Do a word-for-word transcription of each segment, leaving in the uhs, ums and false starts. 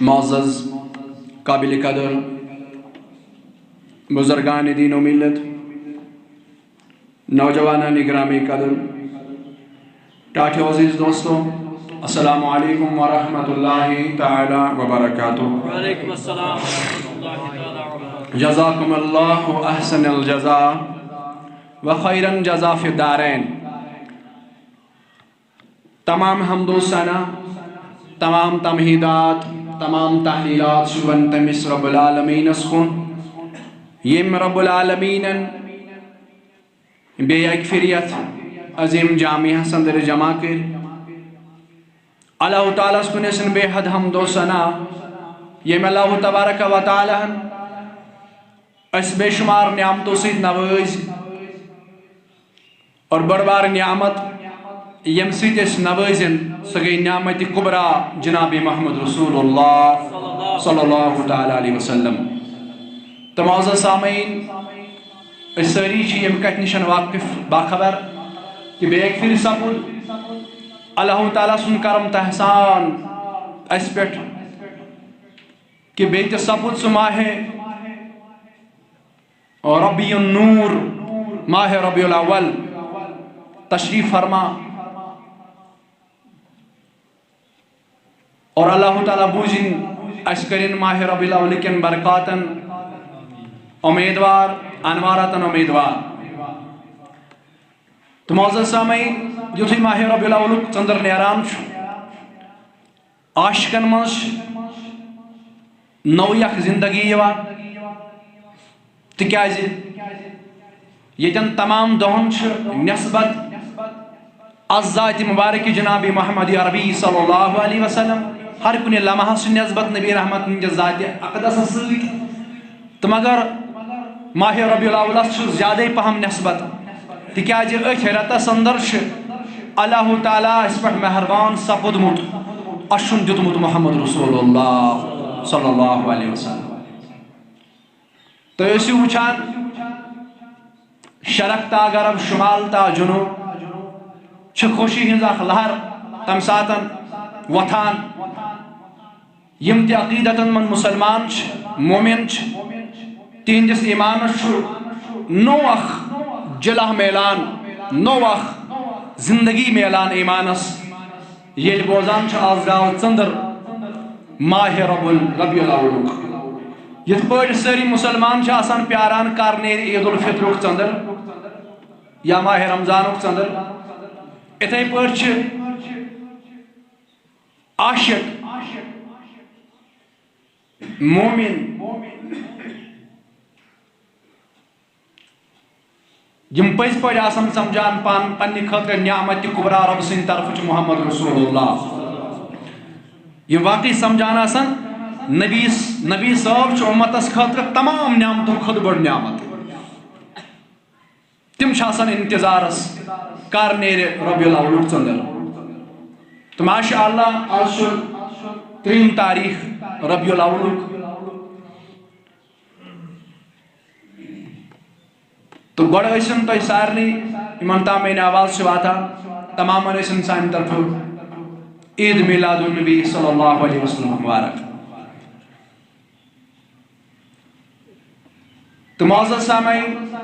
معزز، قابل قدر بزرگان دین و ملت، نوجوانان گرامی قدر، ٹاٹھیو عزیز دوستو، السلام علیکم ورحمۃ اللہ تعالی وبرکاتہ۔ وعلیکم السلام ورحمۃ اللہ تعالی وبرکاتہ۔ جزاکم اللہ احسن الجزا و خیرا جزا فی الدارین۔ تمام حمد و ثنا، تمام تمہیدات، تمام تحلیلات چھِ یِوان تٔمِس رب العالمینس کُن، ییٚمۍ رب العالمینن بیٚیہِ اَکہِ پھِرِ یَتھ عظیٖم جامعس اندر جمع کٔرۍ۔ اللہ تعالیٰ ہس کُن ٲسِن بے حد حمد و ثنا، ییٚمۍ اللہ تبارک و تعالیٰ ہن اَسہِ بے شمار نعمتو سۭتۍ نوٲزۍ۔ اور بٔڑ بار نعمت ییٚمہِ سۭتۍ أسۍ نوٲزِن، سۄ گٔے نعمت کبریٰ جناب محمد رسول اللہ صلی اللہ تعالیٰ علیہ وسلم۔ تہٕ معزز سامعین، أسۍ سٲری چھِ ییٚمہِ کتھِ نِش واقف، باخبر کہِ بیٚیہِ اَکہِ پھِرِ سپُد اللہ تعالیٰ سُنٛد کرم تہٕ احسان اَسہِ پٮ۪ٹھ کہِ بیٚیہِ تہِ سپُد سُہ ماہِ ربیع النور، ماہِ ربیع الاول تشریف فرما۔ اور اللہ تعالیٰ بوٗزِن اَسہِ کٔرِن ماہِ ربیع الاول کٮ۪ن برکاتن امیدوار، انواراتن امیدوار۔ تہٕ معزز سامعین، یُتھُے ماہِ ربیع الاولُک ژٔنٛدٕر نیران چھُ، عاشقن منٛز چھِ نٔو اکھ زندگی یِوان، تِکیازِ ییٚتٮ۪ن تمام دۄہن چھِ نسبت از ذاتِ مبارک جناب محمد عربی صلی اللہ علیہ وسلم، ہر کُنہِ لمحس چھِ نسبت نبی رحمت ہٕنٛدِ ذاتِ اقدسس سۭتۍ۔ تہٕ مگر ماہِ ربیع الاولس چھُ زیادَے پہم نسبت، تِکیازِ أتھۍ رٮ۪تس اندر چھُ اللہ تعالیٰ اَسہِ پٮ۪ٹھ مہربان سپُدمُت، اَسہِ چھُن دیُتمُت محمد رسول اللہ صلی اللہ علیہ وسلم۔ تُہۍ ٲسِو وٕچھان، شرق تا غرب، شمال تا جنوب، چھِ خوشی ہٕنٛز اکھ لہر تمہِ ساتن وۄتھان۔ یِم تہِ عقیدتن منٛز مسلمان چھِ، مومن چھِ، تِہنٛدِس ایمانس چھُ نوٚو اکھ جلہ میلان، نوٚو اکھ زندگی میلان ایمانس۔ ییٚلہِ بوزان چھِ از گاو ژٔنٛدٕر ماہِ رب ال-، ربیع الاولُک۔ یِتھ پٲٹھۍ سٲری مسلمان چھِ آسان پیاران کر نیرِ عید الفطرُک ژٔنٛدٕر یا ماہِ رمضانُک ژٔنٛدٕر، اِتھے پٲٹھۍ چھِ عاشق، مومن، یِم پٔزۍ پٲٹھۍ آسن سمجھان پان پننہِ خٲطرٕ نعمت کبریٰ رب سٕنٛدِ طرفہٕ چھُ محمد رسول اللہ۔ یِم واقعی سمجھان آسن، نبی، نبی صٲب چھُ اُمتس خٲطرٕ تمام نعمتو کھۄتہٕ بٔڑ نعمت۔ تِم چھِ آسان انتظارس، کر نیرِ ربیع الاولُک ژٔنٛدٕر۔ تہٕ ماشاء اللہ، آز چھُ ترٛیٚیِم تاریخ ربیع الاولُک۔ تہٕ گۄڈٕ ٲسِن تۄہہِ سارنٕے، یِمن تام میٲنۍ آواز چھِ واتان، تمامن ٲسِن سانہِ طرفہٕ عید میلاد النبی صلی اللہ علیہ وسلم مبارک۔ تہٕ معزز سامعین،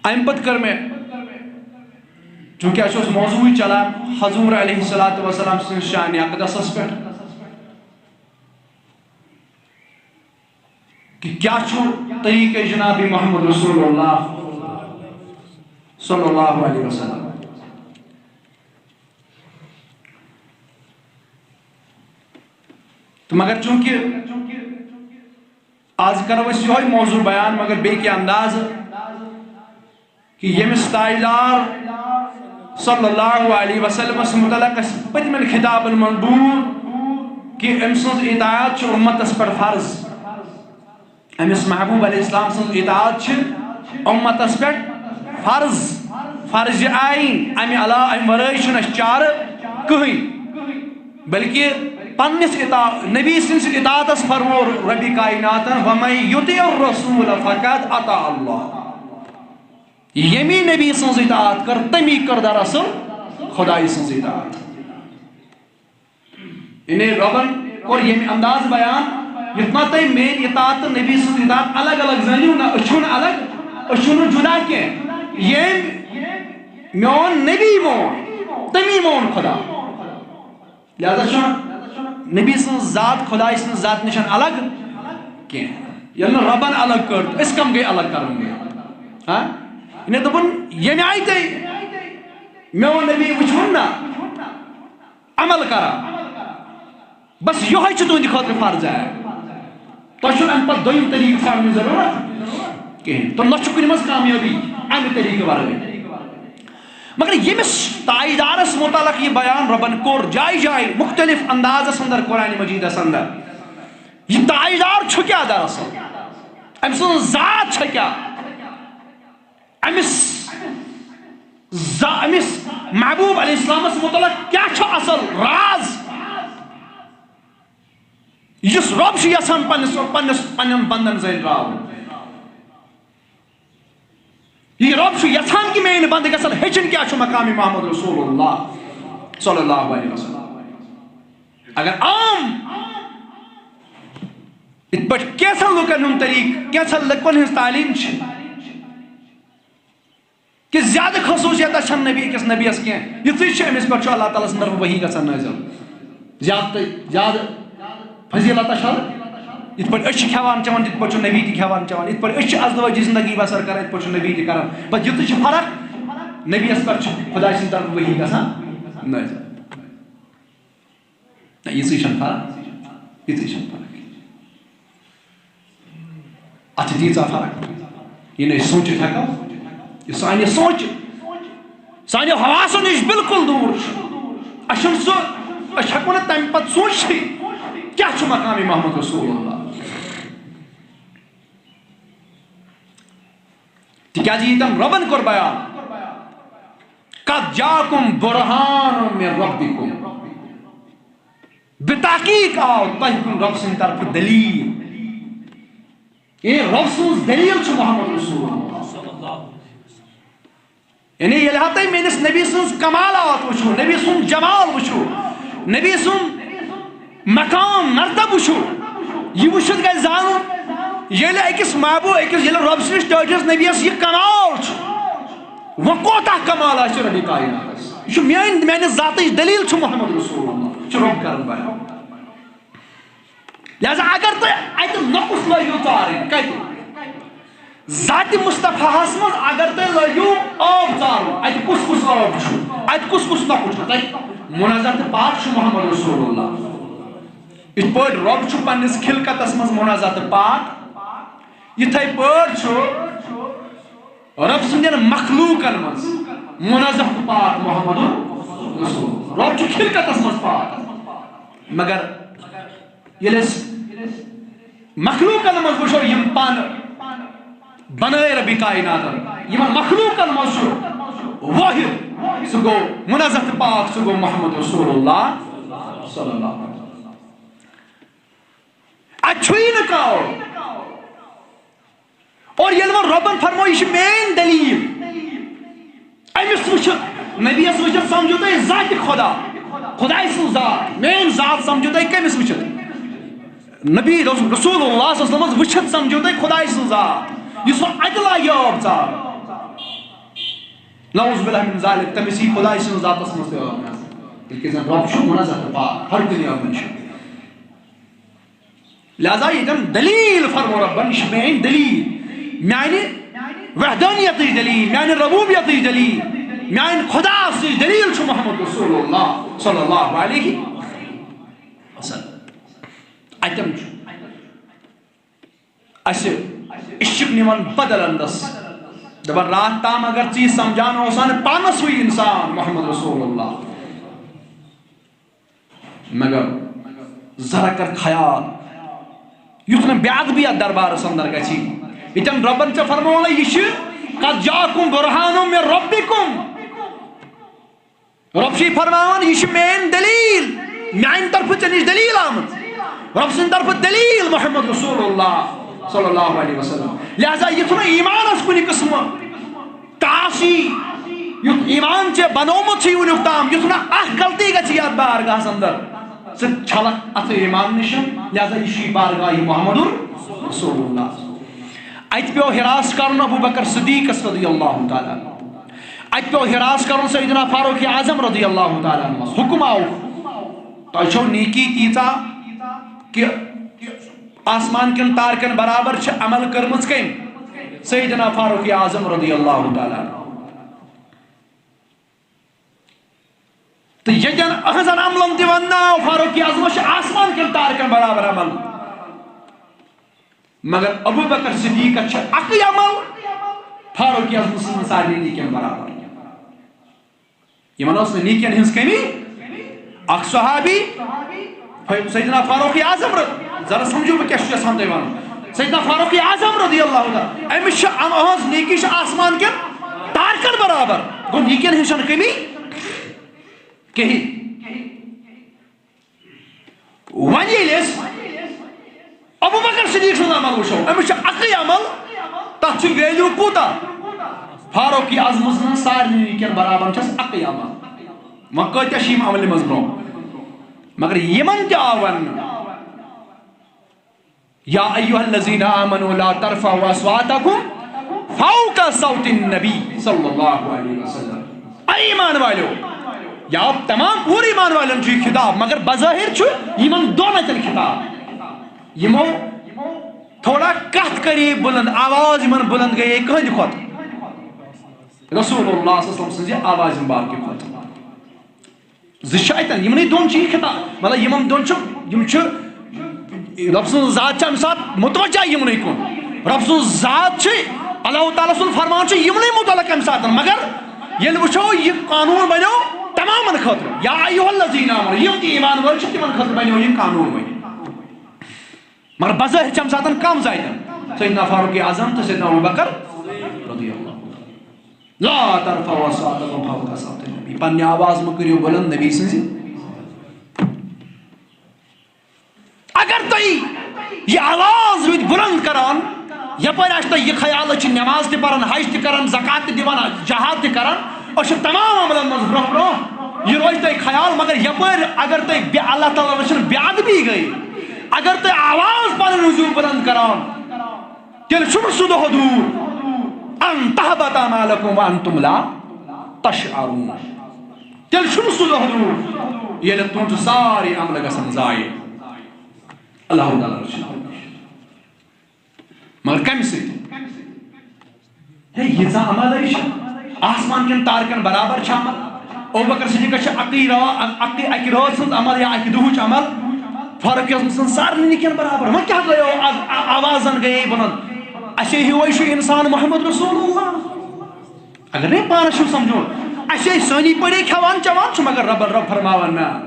امہِ پتہٕ کٔر مےٚ، چونکہ اسہِ اوس موضوعٕے چلان حضور علیہ الصلوۃ والسلام سٕنٛز شانِ اقدسس پٮ۪ٹھ، کہ کیا چھُ طریقہ جناب محمد رسول اللہ صلی اللہ علیہ وسلم۔ تو مگر چونکہ آز کرو أسۍ یِہوٚے موضوع بیان، مگر بیٚیہِ کینٛہہ انداز، کہ ییٚمِس تاجدار صلی اللہ علیہ وسلمس متعلق اَسہِ پٔتمٮ۪ن خطابن منٛز بوٗز کہ أمۍ سٕنٛز اطاعت چھِ اُمتس پٮ۪ٹھ فرض۔ أمِس محبوب علیہ السلام سٕنٛز اطاعت چھِ اُمتس پٮ۪ٹھ فرض، فرض عین۔ امہِ علاوٕ، امہِ ورٲے چھُنہٕ اَسہِ چارٕ کٕہٕنۍ، بلکہ پننِس اطاع-، نبی سٕنٛدِس اطاعتس فرمو ربِ کائناتن، "ومن یطع الرسول فقد اطاع اللہ"۔ ییٚمی نبی سٕنٛز اطاعت کٔر، تٔمی کٔر دراصل خدایہِ سٕنٛز اطاعت۔ یعنی رۄبن کوٚر ییٚمہِ انداز بیان، یُتھ ما تُہۍ میٲنۍ اطاعت تہٕ نبی سٕنٛز اطاعت الگ الگ زٲنِو نہ، أسۍ چھِو نہٕ الگ، أسۍ چھِو نہٕ جُدا کینٛہہ۔ ییٚمۍ میون نبی مون، تٔمی مون خدا۔ لہذا چھُنہٕ نبی سٕنٛز ذات خداے سٕنٛز ذات نِش الگ کینٛہہ۔ ییٚلہِ نہٕ رۄبن الگ کٔر، تہٕ أسۍ کم گٔے الگ کرُن گٔے؟ ہاں؟ یعنی دوٚپُن، ییٚمہِ آیہِ تُہۍ میون نبی وٕچھوُن نہ، عمل کران۔ بس یہے چھُ تُہنٛدِ خٲطرٕ فرض عین۔ تۄہہِ چھُنہٕ اَمہِ پتہٕ دوٚیِم طریٖقہٕ ژھانڈنٕچ ضروٗرت کِہیٖنۍ۔ تہٕ نہ چھُ کُنہِ منٛز کامیٲبی اَمہِ طریٖقہٕ ورٲے۔ مگر ییٚمِس تاجدارس متعلق یہِ بیان رۄبن کوٚر جایہِ جایہِ مختلف اندازس اندر قرآن مجیدس اندر، یہِ تاجدار چھُ کیٛاہ دراصل؟ أمۍ سٕنٛز ذات چھےٚ کیٛاہ؟ أمِس ز-، أمِس محبوب علیہ السلامس متعلق کیٛاہ چھُ اصل راز، یُس رۄب چھُ یژھان پننِس، پننِس، پننٮ۪ن بندن زٲنۍ راوُن؟ یہِ رۄب چھُ یژھان کہِ میٲنۍ بندٕ گژھن ہیٚچھِنۍ کیٛاہ چھُ مقام محمد رسول اللہ صلی اللہ علیہ وسلم۔ اگر عام یِتھ پٲٹھۍ کینٛژن لُکن ہُنٛد طریٖقہٕ، کینٛژن لُکن ہٕنٛز تعلیٖم چھِ، کہ زیادٕ خصوٗصیت چھَنہٕ نبی، أکِس نبیَس کینٛہہ، یِژٕے چھِ أمِس پٮ۪ٹھ چھُ اللہ تعالیٰ سٕنٛدِ طرفہٕ وحی گژھان نٲزِل۔ زیادٕ تہٕ زیادٕ فضیلت چھَنہٕ، یِتھ پٲٹھۍ أسۍ چھِ کھٮ۪وان چٮ۪وان، تِتھ پٲٹھۍ چھُ نبی تہِ کھٮ۪وان چٮ۪وان، یِتھ پٲٹھۍ أسۍ چھِ ازدوٲجی زندگی بسر کران، یِتھ پٲٹھۍ چھُ نبی تہِ کران۔ بس یِژٕے چھِ فرق، نبیَس پٮ۪ٹھ چھُ خداے سٕنٛدِ طرفہٕ وحی گژھان نٲزِل۔ نہ، یِژٕے چھَنہٕ فرق، یِژٕے چھَنہٕ فرق۔ اَتھ چھِ تیٖژاہ فرق، یہِ نہٕ أسۍ سوٗنٛچِتھ ہٮ۪کو، یہِ سانہِ سونٛچہِ، سانیو حواسو نِش بالکل دوٗر چھُ۔ اَسہِ چھُنہٕ سُہ، أسۍ ہٮ۪کو نہٕ تَمہِ پَتہٕ سوٗنٛچتھٕے کیٛاہ چھُ مقامِ محمد رسول اللہ۔ تِکیٛازِ ییٚتٮ۪ن رۄبن کوٚر بیان، "قد جاءکم برہان من ربکم"، بتحقیق آو تۄہہِ کُن رۄب سٕنٛدِ طرفہٕ دلیٖل۔ اے، رۄب سٕنٛز دلیٖل چھُ محمد رسول اللہ۔ یعنی ییٚلہِ ہا تُہۍ میٲنِس نبی سٕنٛز کمالات وٕچھِو، نبی سُنٛد جمال وٕچھِو، نبی سُنٛد مقام مرتب وٕچھِو، یہِ وٕچھِتھ گژھِ زانُن، ییٚلہِ أکِس محبوب، أکِس، ییٚلہِ رۄب سٕنٛدِس ٹٲٹھِس نبیَس یہِ کمال چھُ، وۄنۍ کوتاہ کمال آسہِ رۄبِ کائناتَس؟ یہِ چھُ میٲنۍ، میانہِ ذاتٕچ دلیٖل چھُ محمد رسول اللہ، چھُ رۄب کران بیان۔ لہذا اگر تُہۍ اتہِ نۄقُص لٲگِو ژارٕنۍ، کتہِ؟ ذاتِ مصطفیٰ ہس منٛز اگر تُہۍ لٲگِو عٲب ژارُن، اتہِ کُس کُس عٲب چھُ، اتہِ کُس کُس نۄقُص چھُ، تتہِ منزہ تہٕ پاک چھُ محمد رسول اللہ۔ یِتھ پٲٹھۍ رۄب چھُ پننِس خلقتس منٛز منزہ تہٕ پاک، یِتھے پٲٹھۍ چھُ رۄب سٕنٛدٮ۪ن مخلوٗقن منٛز منزہ تہٕ پاک محمد رسول۔ رۄب چھُ خلقتس منٛز پاک، مگر ییٚلہِ أسۍ مخلوٗقن منٛز وٕچھو، یِم پانہٕ بنٲے رۄبِ کائناتن، یِمن مخلوٗقن منٛز چھُ وٲحد، سُہ گوٚو منزہ تہٕ پاک، سُہ گوٚو محمد رسول اللہ صلی اللہ علیہ وسلم۔ اتہِ چھُے نہٕ کانٛہہ۔ اور ییٚلہِ وۄنۍ رۄبن فرموو، یہِ چھِ میٲنۍ دلیٖل، أمِس وٕچھِتھ، نبیَس وٕچھِتھ سمجھِو تُہۍ ذاتِ خدا، خداے سٕنٛز ذات، میٲنۍ ذات سمجھِو تُہۍ کٔمِس وٕچھِتھ؟ نبی رس-، رسول اللہ صلی اللہ علیہ وسلمس وٕچھِتھ سمجھِو تُہۍ خداے سٕنٛز ذات، یُس وۄنۍ اتہِ لایہِ عٲب ژارُن۔ نعوذ باللہ من ذالک، تٔمِس یی خداے سٕنٛز ذاتس منٛز تہِ عٲب نظر۔ تِکیٛازِ رۄب چھُ منزہ تہٕ پاک، ہر کُنہِ عٲبہٕ نِش۔ لہذا ییٚتٮ۪ن دلیٖل فرمو رۄبن، یہِ چھِ میٲنۍ دلیٖل، میانہِ وحدانیتٕچ دلیٖل، میانہِ ربوبیتٕچ دلیٖل، میانہِ خدا سٕنٛز دلیٖل چھُ محمد رسول اللہ صلی اللہ علیہ وسلم۔ اتٮ۪ن چھُ اسہِ عشق نِوان بدل اندس، دپان راتھ تام اگر ژٕ یہِ سمجھان اوسان پانس ہُے انسان محمد رسول اللہ، مگر ذرا کر خیال، یُتھ نہٕ بیاکھ بیٚیہِ یتھ دربارس اندر گژھی۔ ییٚتٮ۪ن رۄبن ژےٚ فرمووُے، یہِ چھِ "قد جاءکم برہان من ربکم"۔ رۄب چھُے فرماوان، یہِ چھِ میٲنۍ دلیٖل، میانہِ طرفہٕ ژےٚ نِش دلیٖل آمٕژ۔ رۄب سٕنٛدِ طرفہٕ دلیٖل محمد رسول اللہ صلی اللہ علیہ وسلم۔ لہذا یُتھ نہٕ ایمانس کُنہِ قٕسمہٕ کاسہِ، یُتھ ایمان ژےٚ بنوومُت چھُے وُنیُک تام، یُتھ نہٕ اکھ غلطی گژھِ یتھ بارگاہس اندر، ژٕ چھلکھ اتھ ایمان نِش، لہذا یہِ چھُے بارگاہ محمد رسول اللہ۔ اتہِ پیوٚو ہراس کرُن ابو بکر صدیقس رضی اللہ تعالیٰ عنہ۔ اتہِ پیوٚو ہراس کرُن سیدنا فاروق اعظم رضی اللہ تعالیٰ عنہ۔ حکم آو، تۄہہِ چھو نیکی تیٖژاہ کہ آسمان کٮ۪ن تارکن برابر چھِ عمل کٔرمٕژ کٔمۍ؟ سیدنا فاروق اعظم رضی اللہ تعالیٰ عنہ۔ تہٕ ییٚتٮ۪ن أہنٛزن عملن تہِ ونناو، فاروق اعظمس چھِ آسمان کٮ۪ن تارکن برابر عمل، مگر ابو بکر صدیقس چھِ اکٕے عمل فاروق اعظم سٕنٛدٮ۪ن سارنٕے نیکین برابر۔ یِمن ٲس نہٕ نیکین ہٕنٛز کٔمی۔ اکھ صحابی، سیدنا فاروق اعظم، ذرا سمجھو بہٕ کیٛاہ چھُس یژھان تۄہہِ ونُن۔ سیدنا فاروق اعظم رضی اللہ عنہ، أمِس چھِ أہنٛز نیکی چھِ آسمان کٮ۪ن تارکن برابر۔ گوٚو نیکین ہٕنٛز چھنہٕ کٔمی کِہیٖنۍ۔ وۄنۍ ییٚلہِ أسۍ ابو بکر صدیق سُنٛد عمل وٕچھو، أمِس چھُ اَکٕے عمل، تَتھ چھُ value کوٗتاہ؟ فاروق اعظم سٕنٛز سارنٕے نیکین برابر چھَس اَکٕے عمل۔ وۄنۍ کۭتیٛاہ چھِ یِم عملہِ منٛز برٛونٛہہ؟ مگر یِمن تہِ آو وَننہٕ، یا ایھا الذین آمنوا لا ترفعوا اصواتکم فوق صوت النبی صلی اللہ علیہ وسلم۔ اے ایمان والیو، یا تمام پوٗرٕ ایمان والٮ۪ن چھُ یہِ خطاب، مگر بظٲہِر چھُ یِمن دۄن اَتٮ۪ن خطاب۔ یِمو تھوڑا کتھ کٔر بُلند، آواز یِمن بُلند گٔیے کٕہٕنٛدِ کھۄتہٕ؟ رسول اللہ صلی اللہ علیہ وسلم سٕنٛزِ آوازِ مبارکہِ کھۄتہٕ۔ زٕ چھِ اَتٮ۪ن، یِمنٕے دۄن چھُ یہِ خطاب، مطلب یِمن دۄن چھُ، یِم چھِ، رۄب سٕنٛز ذات چھِ اَمہِ ساتہٕ متوجہ یِمنٕے کُن۔ رۄب سٕنٛز ذات چھِ، اللہ تعالیٰ سُنٛد فرمان چھُ یِمنٕے مُتعلق اَمہِ ساتہٕ۔ مگر ییٚلہِ وٕچھو، یہِ قانوٗن بنیو تمامن خٲطرٕ، یا ایھا الذین آمنوا، یِم تہِ ایمان وٲلۍ چھِ، تِمن خٲطرٕ بنیو یہِ قانوٗن وۄنۍ۔ مگر بظٲہِر چھِ اَمہِ ساتہٕ کم زٕ اَتٮ۪ن، سیدنا فاروق اعظم تہٕ سیدنا ابو بکر رضی اللہ عنہ۔ لا ترفعوا اصواتکم فوق صوت النبی، پننہِ آواز مہٕ کٔرِو بُلند نبی سٕنٛزِ۔ اگر تُہۍ یہِ آواز روٗدۍ بُلند کران، یپٲرۍ آسہِ تۄہہِ یہِ خیال، أسۍ چھِ نماز تہِ پران، حج تہِ کران، زکات تہِ دِوان، جہاد تہِ کران، أسۍ چھِ تمام عملن منٛز برونٛہہ برونٛہہ، یہِ روزِ تۄہہِ خیال، مگر یپٲرۍ اگر تۄہہِ بے-، اللہ تعالیٰ وٕچھِنۍ بے ادبی گٔے، اگر تُہۍ آواز پنٕنۍ روٗزِو بُلند کران، تیٚلہِ چھُنہٕ سُہ دۄہ دوٗر، ان تحبط اعمالکم وانتم لا تشعرون۔ تیٚلہِ چھُنہٕ سُہ دۄہ دوٗر ییٚلہِ تُہُنٛد سارے عملہٕ گژھن ضایع۔ اللہ تعالیٰ رٔچھِنۍ۔ مگر کمہِ سۭتۍ؟ ہے، ییٖژاہ عمل ہے چھِ، آسمان کٮ۪ن تارکن برابر چھِ عمل۔ ابوبکر صدیقس چھِ اَکٕے را-، اَکٕے، اَکہِ رٲژ ہٕنٛز عمل یا اَکہِ دُہٕچ عمل، فاروق اعظم سٕنٛز سارنٕے نِکٮ۪ن برابر۔ وۄنۍ کیٛاہ گٔیو آز آ-، آوازن گٔیے بُلند؟ اَسے ہیوٗ چھُ اِنسان محمد رسول اللہ۔ اگر نے پانس چھُو سمجھُن، اَسے سٲنی پٲٹھۍ کھٮ۪وان چٮ۪وان چھُ، مگر ربن رب فرماوان، نہ،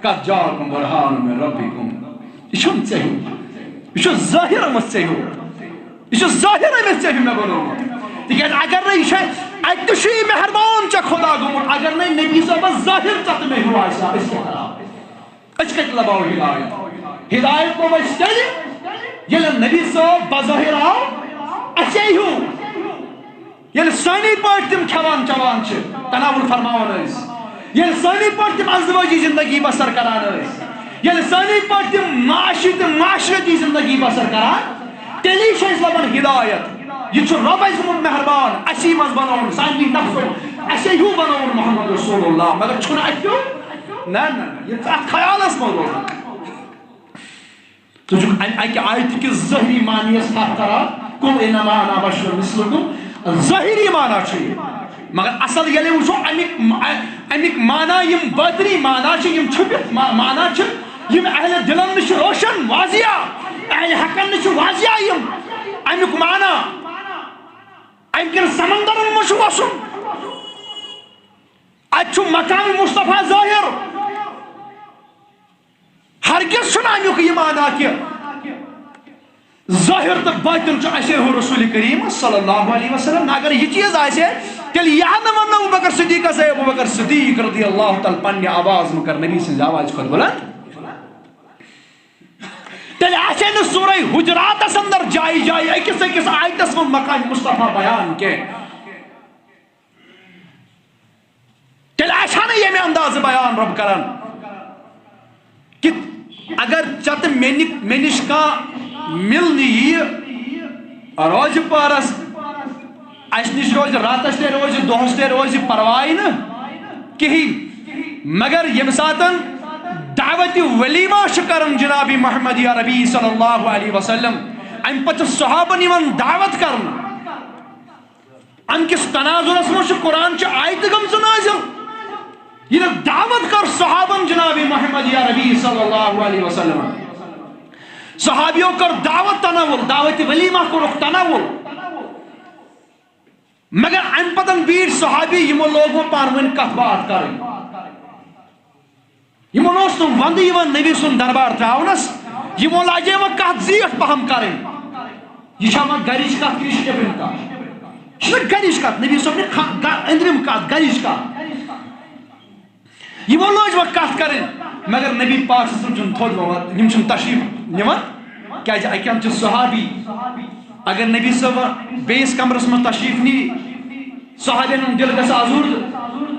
قد جاءکم برہان من ربکم۔ یہِ چھُنہٕ ژےٚ ہیوٗ، یہِ چھُ ظٲہِر آمُت ژےٚ ہیوٗ۔ یہِ چھُ ظٲہِر أمِس ژےٚ ہیوٗ مےٚ بنوومُت۔ تِکیٛازِ اگر نہٕ یہِ چھےٚ، اَتہِ تہِ چھُ یہِ مہربان ژےٚ خۄدا گوٚمُت، اگر نہٕ نبی صٲبَس ظٲہِر ژےٚ تہٕ مےٚ ہیوٗ آسہِ ہا، أسۍ کیٛاہ کَرہاو؟ أسۍ کَتہِ لَباوو ہدایت؟ ہدایت لَبو أسۍ تیٚلہِ، ییٚلہِ نبی صٲب بظٲہِر آو اَسے ہیوٗ۔ ییٚلہِ سٲنی پٲٹھۍ تِم کھٮ۪وان چٮ۪وان چھِ، تناول فرماوان ٲسۍ، ییٚلہِ سٲنی پٲٹھۍ تِم ازدواجی زندگی بسر کران ٲسۍ، ییٚلہِ سٲنی پٲٹھۍ تِم معاشی تہٕ معاشرتی زندگی بسر کران، تیٚلی چھِ اَسہِ لبان ہدایت۔ یہِ چھُ رۄب اَسہِ گوٚمُت مہربان، اَسی منٛز بنووُن، سارنٕے نفسو اَسے ہیوٗ بنووُن محمد رسول اللہ، مگر چھُنہٕ اَسہِ ہیوٗ۔ نہ، نہ، نہ، یہِ ژٕ اَتھ خیالس منٛز روزان۔ ژٕ چھُکھ اَمہِ اَکہِ آیتہِ کِس ظٲہری معنیَس تھپھ کران، "قل انما انا بشر مثلکم"، ظٲہری معنی چھُ یہِ۔ مگر اصل ییٚلہِ وٕچھو، اَمِکۍ، اَمِکۍ معنی، یِم باطنی معنی چھِ، یِم چھُپِتھ ما-، معنی چھِ، یِم اہلِ دِلن نِش چھِ روشن، واضح، اہلِ حقن نِش چھِ واضح یِم۔ اَمیُک معنی، اَمہِ کٮ۪ن سمندرن منٛز چھُ وَسُن۔ اَتہِ چھُ مقام مصطفیٰ ظٲہِر۔ ہرگز چھُنہٕ اَمیُک یہِ معنی کہِ ظٲہِر تہٕ باطن چھُ اَسے ہیوٗ رسول کریم صلی اللہ علیہ وسلم۔ نہ، اگر یہِ چیٖز آسہِ ہے، تیٚلہِ یہِ ہا نہٕ وَننو ابوبکر صدیقس، "اے ابوبکر صدیق رضی اللہ تعالیٰ، پننہِ آواز مہٕ کر نبی سٕنٛزِ آوازِ کھۄتہٕ بُلند۔" تیٚلہِ آسہِ ہے نہٕ سورہ حجراتس اندر جایہِ جایہِ أکِس أکِس آیتس منٛز مقام مصطفیٰ بیان کینٛہہ۔ تیٚلہِ آسہِ ہا نہٕ ییٚمہِ اندازٕ بیان رۄب کران۔ کہ اگر ژےٚ تہٕ مےٚ نِ-، مےٚ نِش کانٛہہ مِلنہِ یِیہِ روزِ پارس، اَسہِ نِش روزِ راتس تہِ روزِ، دۄہس تہِ روزِ، پرواے نہٕ کِہیٖنۍ۔ مگر ییٚمہِ ساتن دعوت ولیمہ چھِ کران جناب محمد عربی صلی اللہ علیہ وسلم، اَمہِ پتہٕ چھِ صحابن یِوان دعوت کرنہٕ۔ امہِ کِس تناظرس منٛز چھُ قرآن چہِ آیتہٕ گٔمژٕ نٲزِل۔ ییٚلہِ دعوت کٔر صحابن جناب محمد عربی صلی اللہ علیہ وسلم، صحابیو کٔر دعوت تناول، دعوت ولیمہ کوٚرُکھ تناول۔ مگر امہِ پتن بیٖٹھۍ صحابی، یِمو لوگ وۄنۍ پانہٕ ؤنۍ کتھ باتھ کرٕنۍ۔ یِمن اوس نہٕ وندٕ یِوان نبی سُنٛد دربار تراونس، یِمو لاجے وۄنۍ کتھ زیٖٹھ پہم کرٕنۍ۔ یہِ چھا وۄنۍ گرِچ کتھ کِنہٕ یہِ چھِ نیبرِم کتھ؟ یہِ چھِ نہٕ گرِچ کتھ، نبی صٲب نہِ خا-، گا-، أنٛدرِم کتھ، گرِچ کتھ۔ یِمو لٲج وۄنۍ کتھ کرٕنۍ، مگر نبی پاک صلی اللہ علیہ وسلم چھُنہٕ تھوٚد لوان، یِم چھِنہٕ تشریف نِوان، کیازِ اَکہِ اَندٕ چھِ صحابی۔ اگر نبی صٲب بیٚیِس کمرس منٛز تشریف نی، صحابین ہُنٛد دِل گژھِ آزُر،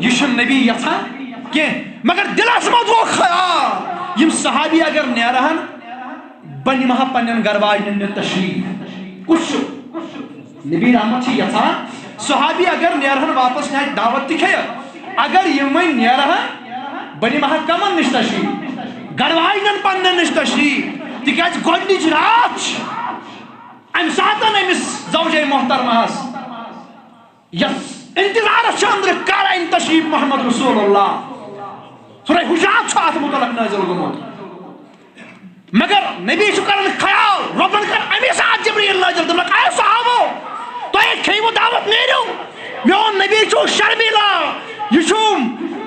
یہِ چھُنہٕ نبی یژھان کینٛہہ۔ مگر دِلس منٛز گوٚو خیال، یِم صحابی اگر نیرہن، بہٕ نِمہٕ ہا پننٮ۪ن گرٕ واجنٮ۪ن نِتھ تشریف۔ کُس چھُ؟ نبی رحمت چھِ یژھان، صحابی اگر نیرہن واپس، یہِ دعوت تہِ کھیٚیہِ، اگر یِم وۄنۍ نیرہن، بہٕ نِمہٕ ہا کمن نِش تشریف؟ گرٕ واجنٮ۪ن پننٮ۪ن نِش تشریف، تِکیازِ گۄڈنِچ راتھ چھِ۔ امہِ ساتن أمِس زوجے محترمہس یس انتظارس چھِ أنٛدرٕ، کر انہِ تشریف محمد رسول اللہ۔ سورہ حجرات چھُ اتھ متعلق نٲزِل گوٚمُت۔ مگر نبی چھُ کران خیال، رۄبن کر امی ساتہٕ جبریل نٲزِل، دوٚپنکھ، اے صحابو، تۄہہِ کھیٚیوٕ دعوت، نیٖرِو۔ میون نبی چھُ شرمیلا، یہِ چھُ،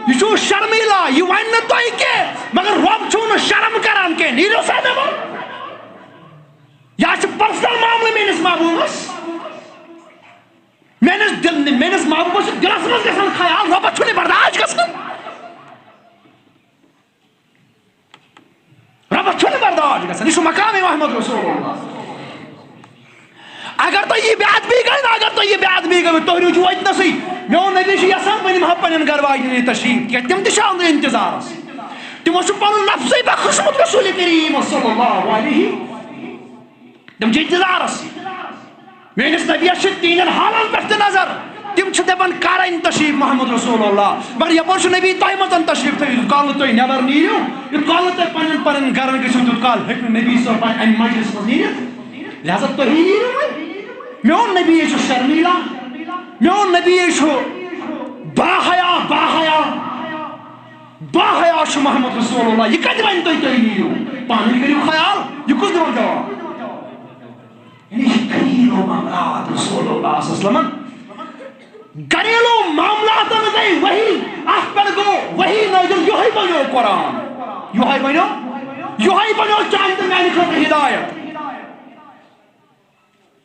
یہِ چھُ شرمیلا، یہِ ونہِ نہٕ تۄہہِ کینٛہہ، مگر رۄب چھُو نہٕ شرم کران کینٛہہ، نیٖرِو سا دوٚپُن۔ یا چھُ پرسنل معاملہٕ میٲنِس محبوبس۔ میٲنِس دل، میٲنِس محبوبس چھُ دِلس منٛز گژھان خیال، رۄبس چھُنہٕ برداشت گژھان۔ رۄبس چھُنہٕ برداشت گژھان، یہِ چھُ مقام محمد رسول اللہ۔ اگر تۄہہِ یہِ بے ادبی گٔے نا، اگر تۄہہِ یہِ بے ادبی گٔے، تُہۍ روٗزِو أتنَسٕے۔ میون نبی چھُ یژھان، بہٕ نِمہٕ ہا پننٮ۪ن گرٕ واجنٮ۪ن یہِ تشریف، تِکیازِ تِم تہِ چھِ أنٛدرٕ انتظارس۔ تِمو چھُ پنُن نفسٕے بخشمُت رسول کریم صلی اللہ علیہ۔ تِم چھِ انتظارس۔ میٲنِس نبیَس چھِ تِہنٛدٮ۪ن حالن پٮ۪ٹھ تہِ نظر۔ تِم چھِ دپان، کر انہِ تشریف محمد رسول اللہ؟ مگر یپٲرۍ چھُ نبی تۄہہِ منٛز تشریف تھٲوِتھ، یوٗت کال نہٕ تُہۍ نٮ۪بر نیٖرِو، یوٗت کال نہٕ تۄہہِ پننٮ۪ن پننٮ۪ن گرن گٔژھِو، تیوٗت کال ہیٚکہِ نہٕ نبی صٲب پننہِ امہِ مجلس منٛز نیٖرِتھ۔ لہذا تُہی نیٖرِو وۄنۍ۔ میون نبی چھُ شرمیلا، میون نبی چھُ باحیا، باحیا، باحیا چھُ محمد رسول اللہ۔ یہِ کتہِ ونہِ تُہۍ، تُہۍ نیٖرِو؟ پانے کٔرِو خیال، یہِ کُس دِوان جواب؟ یعنی یہِ گھریلو معاملات رسول اللہ صلی اللہ علیہ وسلم۔ گھریلو معاملاتن گٔے وحی، اتھ پٮ۪ٹھ گوٚو وحی نٲزِل، یِہوٚے بنیو قرآن، یِہوٚے بنیو، یِہوٚے بنیو چانہِ تہٕ میانہِ خٲطرٕ ہدایت۔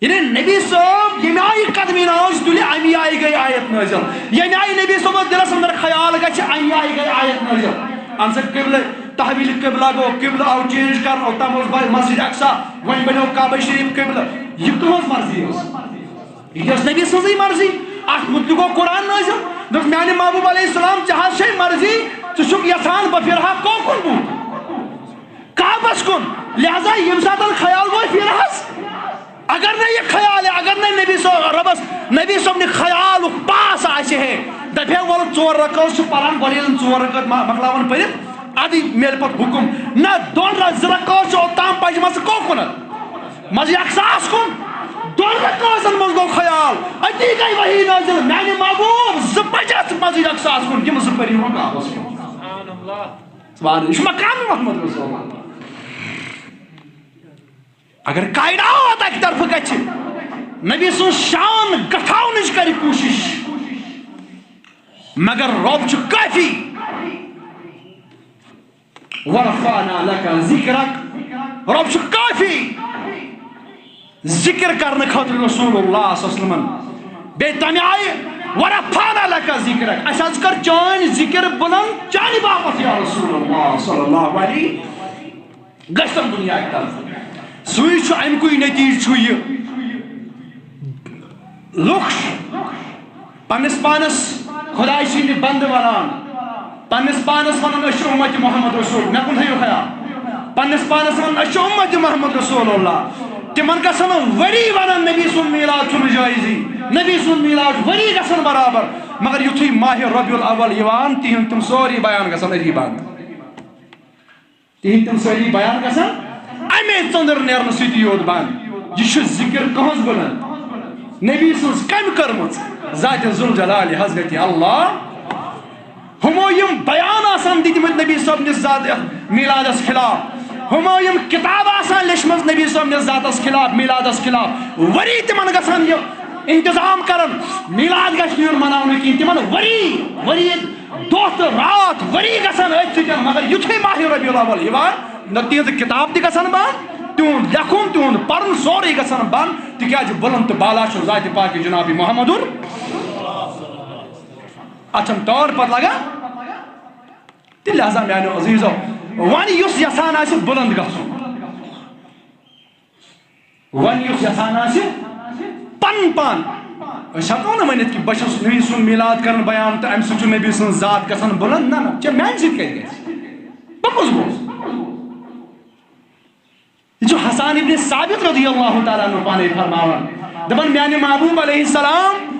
یعنی نبی صٲب ییٚمہِ آیہِ قدمِ ناز تُلہِ، اَمی آیہِ گٔے آیت نٲزِل۔ ییٚمہِ آیہِ نبی صٲبَس دِلَس اندر خیال گژھِ، اَمی آیہِ گٔے آیت نٲزِل۔ اَمہِ سۭتۍ قبلہ، تحویل قبلہ گوٚو، قبلہ آو چینج کرنہٕ، اوٚتام اوس بَ-، مسجد اقصی، وۄنۍ بنیو کعبہ شریف قبلہ۔ یہِ کٕہٕنٛز مرضی ٲس؟ یہِ ٲس نبی سٕنٛزٕے مرضی۔ اَتھ مُتعلِق گوٚو قرآن نٲزِل، دوٚپُس، میانہِ محبوب علیہ السلام، ژےٚ حظ چھے مرضی، ژٕ چھُکھ یژھان بہٕ پھِرٕ ہا کوکُن بُتھ؟ کعبس کُن۔ لہذا ییٚمہِ ساتہٕ خیال گوٚو پھیرٕ حظ، اگر نہٕ یہِ خیال، اگر نہٕ نبی صٲب، رۄبس، نبی صٲبنہِ خیالُک پاس آسہِ ہے، دپہِ ہے، وَلہٕ ژور رکٲژ چھِ پران، گۄڈٕ ییٚلہِ ژور رکٲژ ما-، مۄکلاون پٔرِتھ، ادٕ میلہِ پتہٕ حُکُم۔ نہ، دۄن رکٲژ، زٕ رکٲژ چھِ اوٚتام پجمژٕ کوکُنتھ، مسجد اقصاہس کُن۔ دۄن رکٲژن منٛز گوٚو خیال، أتی گٔے وحی نٲزِل، میانہِ محبوب، زٕ پجتھ مسجد اقصاہس کُن، تِم زٕ پٔرِو وۄنۍ کعبس کُن۔ سبحان اللہ۔ سبحان اللہ۔ یہِ چھُ مقام محمد رسول اللہ۔ اگر کائنات اکہِ طرفہٕ گژھِ، نبی سٕنٛز شان گٹھاونٕچ کرِ کوٗشش، مگر رۄب چھُ کٲفی۔ ورفعنا لک ذکرک، رۄب چھُ کٲفی ذکر کرنہٕ خٲطرٕ رسول اللہ صلی اللہ علیہ وسلم۔ بیٚیہِ تَمہِ آیہِ، ورفعنا لک ذکرک، اَسہِ حظ کٔر چٲنۍ ذکر بلند چانہِ باپتھ یا رسول اللہ صلی اللہ علیہ۔ گژھن دُنیا کہِ طرفہٕ۔ سُے چھُ، اَمہِ کُے نتیٖجہٕ چھُ یہِ۔ لُکھ چھِ پننِس پانس خدایہِ سٕنٛدِ بندٕ ونان، پننِس پانس ونان، أسۍ چھِ اُمتِ محمد رسول۔ مےٚ کُن تھٲیِو خیال۔ پننِس پانس ونان، أسۍ چھِ اُمت محمد رسول اللہ۔ تِمن گژھن ؤری ونان نبی سُنٛد میلاد چھُنہٕ جٲیزٕے، نبی سُنٛد میلاد چھُ ؤری گژھان برابر، مگر یُتھُے ماہِ ربیع الاول یِوان، تِہنٛد تِم سٲری بیان گژھان أتی بنٛد۔ تِہنٛدۍ تِم سٲری بیان گژھان اَمے ژٔنٛدٕر نیرنہٕ سۭتی یوت بنٛد۔ یہِ چھُ ذِکِر کٕہٕنٛز بُلنٛد؟ نبی سٕنٛز کَمہِ کٔرمٕژ؟ ذاتِ ذوالجلال حضرت اللہ۔ ہُمو یِم بیان آسان دِتمٕتۍ نبی صٲبنِس ذات میلادس خلاف، ہُمو یِم کِتابہٕ آسان لیچھمٕژ نبی صٲبنِس ذاتس خلاف، میلادس خلاف، ؤری تِمن گژھان یہِ انتظام کران، میلاد گژھِ نہٕ یُن مناونہٕ کِہیٖنۍ، تِمن ؤری ؤری دۄہ تہٕ راتھ ؤری گژھان أتھۍ سۭتۍ، مگر یُتھُے ماہِ ربیع الاول یِوان، نہ تِہنٛز کِتاب تہِ گژھان بنٛد، تِہُنٛد لیکھُن، تِہُنٛد پرُن، سورُے گژھان بنٛد، تِکیٛازِ بُلنٛد تہٕ بالا چھُ ذاتِ پاکِ جناب محمدُر۔ اَتھ چھَنہٕ ٹٲر پتہٕ لگان۔ تہٕ لہذا میانیو عزیزو، وۄنۍ یُس یژھان آسہِ بُلنٛد گژھُن، وۄنۍ یُس یژھان آسہِ پنُن پان، أسۍ ہٮ۪کو نہٕ ؤنِتھ کہِ بہٕ چھُس نبی سُنٛد میلاد کران بیان تہٕ اَمہِ سۭتۍ چھُ نبی سٕنٛز ذات گژھان بُلنٛد۔ نہ، نہ، ژےٚ میانہِ سۭتۍ کیٛاہ گژھِ؟ بہٕ کُس گوس؟ یہِ چھُ حسان ابن ثابت رضی اللہ تعالیٰ عنہ پانے فرماوان، دپان، میانہِ محبوب علیہ السلام،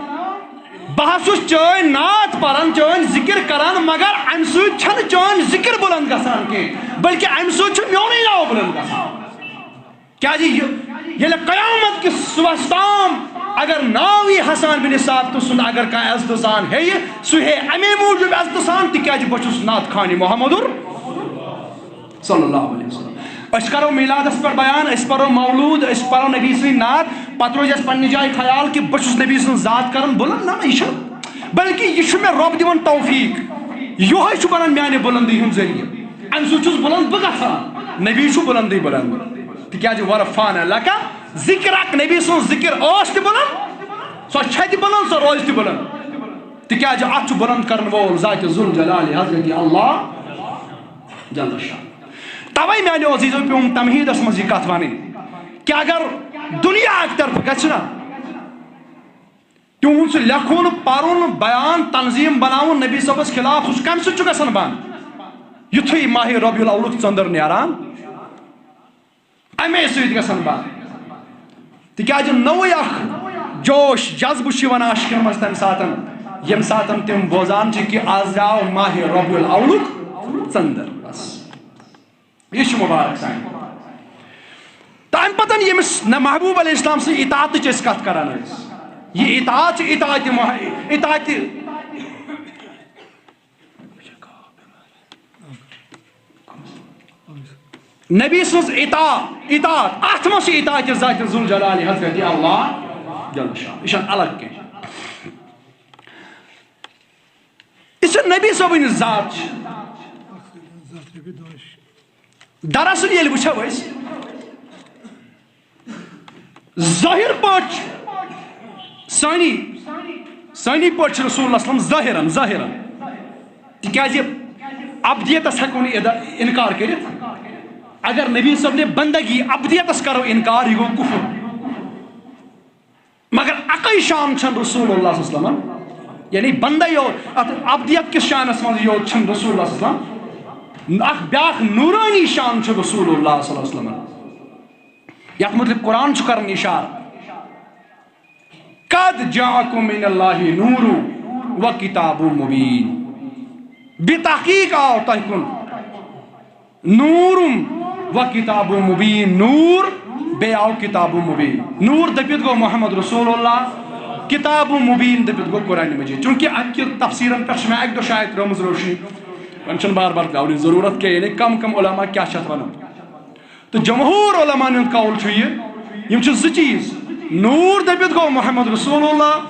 بہٕ ہا چھُس چٲنۍ نعت پران، چٲنۍ ذِکِر کران، مگر اَمہِ سۭتۍ چھَنہٕ چٲنۍ ذِکِر بُلنٛد گژھان کینٛہہ، بلکہِ اَمہِ سۭتۍ چھُ میونُے ناو بُلنٛد گژھان۔ کیازِ یہِ، ییٚلہِ قیامت کِس صُبحس تام اگر ناو یی حسان بن ثابت سُنٛد، اگر کانٛہہ عزتہٕ سان ہیٚیہِ، سُہ ہیٚیہِ اَمے موٗجوٗب عزتہٕ سان، تِکیازِ بہٕ چھُس نعت خوانِ محمدُر صلی اللہ علیہ وسلم۔ أسۍ کرو میلادس پٮ۪ٹھ بیان، أسۍ پرو مولوٗد، أسۍ پرو نبی سٕنٛدۍ نعت، پتہٕ روزِ اَسہِ پننہِ جایہِ خیال کہِ بہٕ چھُس نبی سٕنٛز ذات کران بُلنٛد۔ نہ، نہ، یہِ چھُنہٕ، بلکہِ یہِ چھُ مےٚ رۄب دِوان توفیٖق، یِہوٚے چھُ بنان میانہِ بُلنٛدی ہُنٛد ذٔریعہٕ۔ اَمہِ سۭتۍ چھُس بُلنٛد بہٕ گژھان، نبی چھُ بُلنٛدٕے بُلنٛد۔ تِکیازِ ورفعنا لک ذکرک، نبی سٕنٛز ذِکِر ٲس تہِ بُلنٛد، سۄ چھےٚ تہِ بُلنٛد، سۄ روزِ تہِ بُلنٛد۔ تِکیازِ اَتھ چھُ بُلنٛد کرن وول ذاتِ ذوالجلال حضرت اللہ جل شان۔ توے میانیو عزیزو پیوم تمہیدس منٛز یہِ کتھ ونٕنۍ کہِ اگر دُنیا اکہِ طرفہٕ گژھِ نا، تِہُنٛد سُہ لیکھُن، پرُن، بیان، تنظیٖم بناوُن نبی صٲبس خلاف، سُہ چھُ کمہِ سۭتۍ چھُ گژھان بنٛد؟ یُتھُے ماہِ ربیع الاولُک ژٔنٛدٕر نیران، امے سۭتۍ گژھان بنٛد۔ تِکیازِ نوٚوُے اکھ جوش، جذبہٕ چھُ یِوان عاشقن منٛز تمہِ ساتن، ییٚمہِ ساتن تِم بوزان چھِ کہِ از درٛاو ماہِ ربیع الاولُک ژٔنٛدٕر۔ بس، یہِ چھُ مُبارک سانہِ۔ تہٕ امہِ پتن ییٚمِس نہ محبوب علیہ السلام سٕنٛز اطاعتٕچ أسۍ کتھ کران ٲسۍ، یہِ اطاعت چھِ اطاعت مح-، اطاعت نبی سٕنٛز اطاع-، اطاعت، اتھ منٛز چھِ اطاعت ذاتِ ذوالجلال حضرت اللہ جل شان، یہِ چھَنہٕ الگ کینٛہہ۔ یہِ چھِ نبی صٲبٕنۍ ذات چھِ۔ دراصل ییٚلہِ وٕچھو أسۍ، ظٲہِر پٲٹھۍ چھُ سٲنی، سٲنی پٲٹھۍ چھُ رسول اللہ صلی اللہ علیہ وسلم ظٲہِرن، ظٲہِرن۔ تِکیازِ ابدیتس ہٮ۪کو نہٕ اِدا-، اِنکار کٔرِتھ۔ اگر نبی صٲب نے بندگی ابدیتس کرو اِنکار، یہِ گوٚو کُفر۔ مگر اَکٕے شان چھَنہٕ رسول اللہ صلی اللہ علیہ وسلمن، یعنی بندے یوت، اتھ ابدیت کِس شانس منٛز یوت چھَنہٕ رسول اللہ صلی اللہ علیہ وسلم، اکھ بیاکھ نورانی شان چھُ رسول اللہ صلی اللہ علیہ وسلمن۔ یتھ متعلق قرآن چھُ کران اشارٕ، "قد جاءکم من اللہ نور و کتاب مبین"، بے تحقیق آو تۄہہِ کُن نور و کتاب مبین، نور، بیٚیہِ آو کتاب مبین۔ نور دٔپِتھ گوٚو محمد رسول اللہ، کتاب مبین دٔپِتھ گوٚو قرآن مجید۔ چونکہ اَمہِ کہِ تفسیرن پٮ۪ٹھ چھِ مےٚ اَکہِ دۄہ شاید ترٲومٕژ روشنی، وۄنۍ چھُنہٕ بار بار ترٛاونٕچ ضروٗرت کینٛہہ، یعنی کم کم علماء کیٛاہ چھِ اَتھ وَنان۔ تہٕ جمہوٗر علماءن ہُنٛد قول چھُ یہِ، یِم چھِ زٕ چیٖز، نور دٔپِتھ گوٚو محمد رسول اللہ،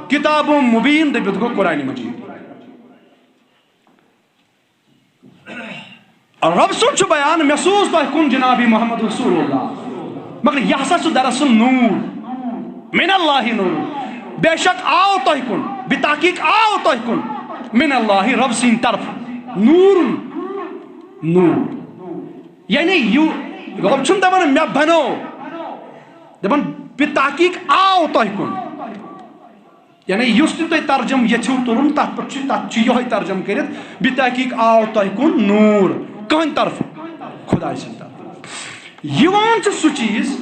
کتاب مبین دٔپِتھ گوٚو قرآن مجید۔ رب سُنٛد چھُ بیان، "مےٚ سوٗز تۄہہِ کُن جناب محمد رسول اللہ"، مگر یہِ ہسا چھُ دراصل نور، من اللہ نور، بے شک آو تۄہہِ کُن، بے تحقیق آو تۄہہِ کُن، من اللہ، رب سٕنٛدِ طرفہٕ، نور، نور۔ یعنی یہِ رب چھُنہٕ دپان مےٚ بنوو، دپان بے تحقیق آو تۄہہِ کُن۔ یعنی یُس تہِ تُہۍ ترجمہٕ یژھِو تُلُن، تتھ پٮ۪ٹھ چھُ، تتھ چھُ یِہوٚے ترجمہٕ کٔرِتھ، بے تحقیق آو تۄہہِ کُن نور۔ کٕہٕنٛدِ طرفہٕ؟ خدایہِ سٕنٛدِ طرفہٕ۔ یِوان چھُ سُہ چیٖز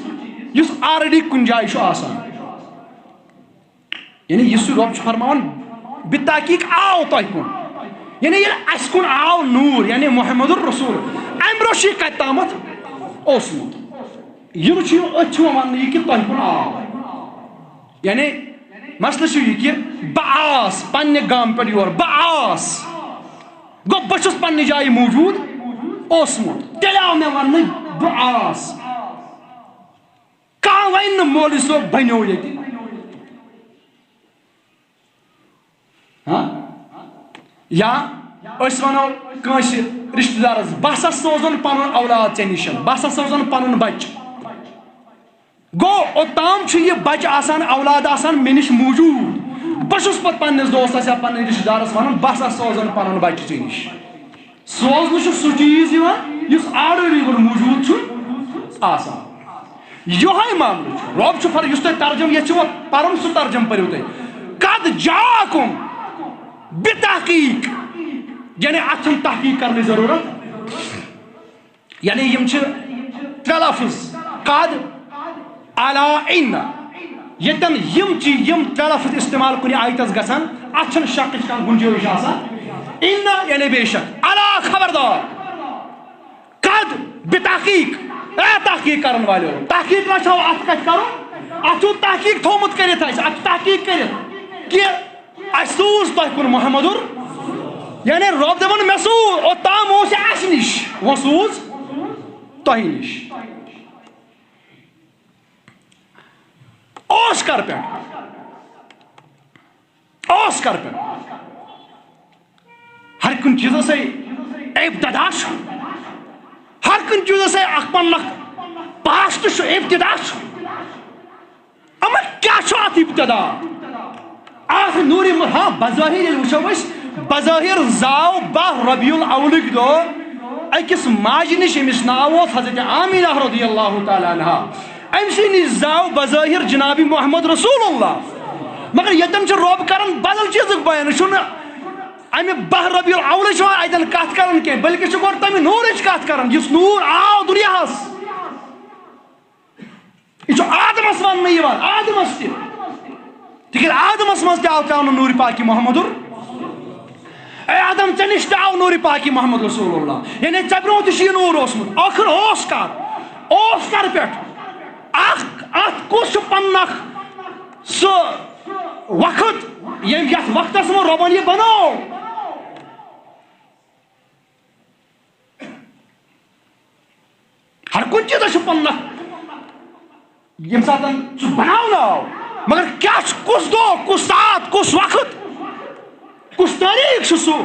یُس آلریڈی کُنہِ جایہِ چھُ آسان۔ یعنی یہِ سُہ رۄب چھُ فرماوان، بِتحقیٖق آو تۄہہِ کُن۔ یعنی ییٚلہِ اَسہِ کُن آو نوٗر، یعنی محمد رسول، اَمہِ برٛونٛہہ چھُ یہِ کَتہِ تامَتھ اوسمُت۔ یہِ چھُ، أتھۍ چھُ وَننہٕ یہِ کہِ تۄہہِ کُن آو۔ یعنی مسلہٕ چھُ یہِ کہِ بہٕ آس پننہِ گامہٕ پٮ۪ٹھ یور، بہٕ آس۔ گوٚو، بہٕ چھُس پننہِ جایہِ موٗجوٗد اوسمُت۔ تیٚلہِ آو مےٚ وَننہٕ، بہٕ آس۔ کانٛہہ وَنہِ نہٕ، مولوی صٲب بَنیو ییٚتہِ۔ ہاں؟ یا أسۍ وَنو کٲنٛسہِ رِشتہٕ دارَس، "بہٕ ہسا سوزَن پَنُن اولاد ژےٚ نِش، بہٕ ہسا سوزَن پَنُن بَچہٕ۔" گوٚو، اوٚتام چھُ یہِ بَچہٕ آسان، اولاد آسان مےٚ نِش موٗجوٗد۔ بہٕ چھُس پَتہٕ پنٛنِس دوستَس یا پنٛنِس رِشتہٕ دارَس وَنان، "بہٕ ہسا سوزَن پَنُن بَچہٕ ژےٚ نِش۔" سوزنہٕ چھُ سُہ چیٖز یِوان یُس آلریڈی گۄڈٕ موٗجوٗد چھُ آسان۔ یِہوٚے معاملہٕ چھُ۔ رۄب چھُ فر-، یُس تۄہہِ ترجمہٕ یَتھ چھُ وۄنۍ پَرُن، سُہ ترجمہٕ پٔرِو تُہۍ۔ "قد جاءکم بتحقیق"، یعنی اَتھ چھَنہٕ تحقیق کرنٕچ ضروٗرت۔ یعنی یِم چھِ ترٛےٚ لفظ، قد، الا، ان۔ ییٚتٮ۪ن یِم چی-، یِم ترٛےٚ لفظ استعمال کُنہِ آیتس گژھن، اتھ چھنہٕ شکٕچ کانٛہہ گُنجٲیِش آسان۔ ان یعنی بے شک، الا خبردار، قد بتحقیق، اے تحقیق کرن والیو، تحقیق ما چھو اتھ کتھ کرُن؟ اتھ چھُو تحقیق تھومُت کٔرِتھ اسہِ، اتھ چھُ تحقیق کٔرِتھ کہِ اسہِ سوٗز تۄہہِ کُن محمدُر، یعنی رۄب دپان مےٚ سوٗز، اوٚتام اوس یہِ اسہِ نِش، وۄنۍ سوٗز تۄہہِ نِش۔ اوس کر پٮ۪ٹھ؟ اوس کر پٮ۪ٹھ؟ ہر کُنہِ چیٖزس ہے ابتدا چھُ۔ ہر کُنہِ چیٖزس ہے اکھ پننُک پاسٹ چھُ، ابتدا چھُ۔ اما کیٛاہ چھُ اتھ ابتدا؟ اتھ نوٗرِ م-، ہاں، بظٲہر ییٚلہِ وٕچھو أسۍ، بظٲہر زاو باہ ربیع الاولٕکۍ دۄہ أکِس ماجہِ نِش، ییٚمِس ناو اوس حضرت آمینہ رضی اللہ تعالیٰ عنہا۔ أمۍ سٕے نِش زاو بظٲہر جناب محمد رسول اللہ۔ مگر ییٚتٮ۪ن چھُ رۄب کران بدل چیٖزُک بیان، یہِ چھُنہٕ امہِ باہ ربیع الاولٕچ یِوان اتٮ۪ن کتھ کران کینٛہہ، بلکہِ چھُ گۄڈٕ تمہِ نوٗرٕچ کتھ کران، یُس نوٗر آو دُنیاہس۔ یہِ چھُ آدمس وننہٕ یِوان، آدمس تہِ۔ تِکیٛازِ آدمس منٛز تہِ آو ترٛاونہٕ نوٗرِ پاکِ محمدُر۔ اے آدم، ژےٚ نِش تہِ آو نوٗرِ پاکِ محمد رسول اللہ۔ یعنی ژےٚ برونٛہہ تہِ چھُ یہِ نوٗر اوسمُت۔ ٲخٕر اوس کر؟ اوس کر پٮ۪ٹھ؟ اکھ، اتھ کُس چھُ پننکھ سُہ وقت، ییٚمہِ، یتھ وقتس منٛز رۄبن یہِ بنوو؟ ہر کُنہِ چیٖزس چھُ پنُن اکھ، ییٚمہِ ساتہٕ سُہ بناونہٕ آو، مگر کیٛاہ چھُ، کُس دۄہ، کُس ساتھ، کُس وقت، کُس تٲریٖخ چھُ سُہ،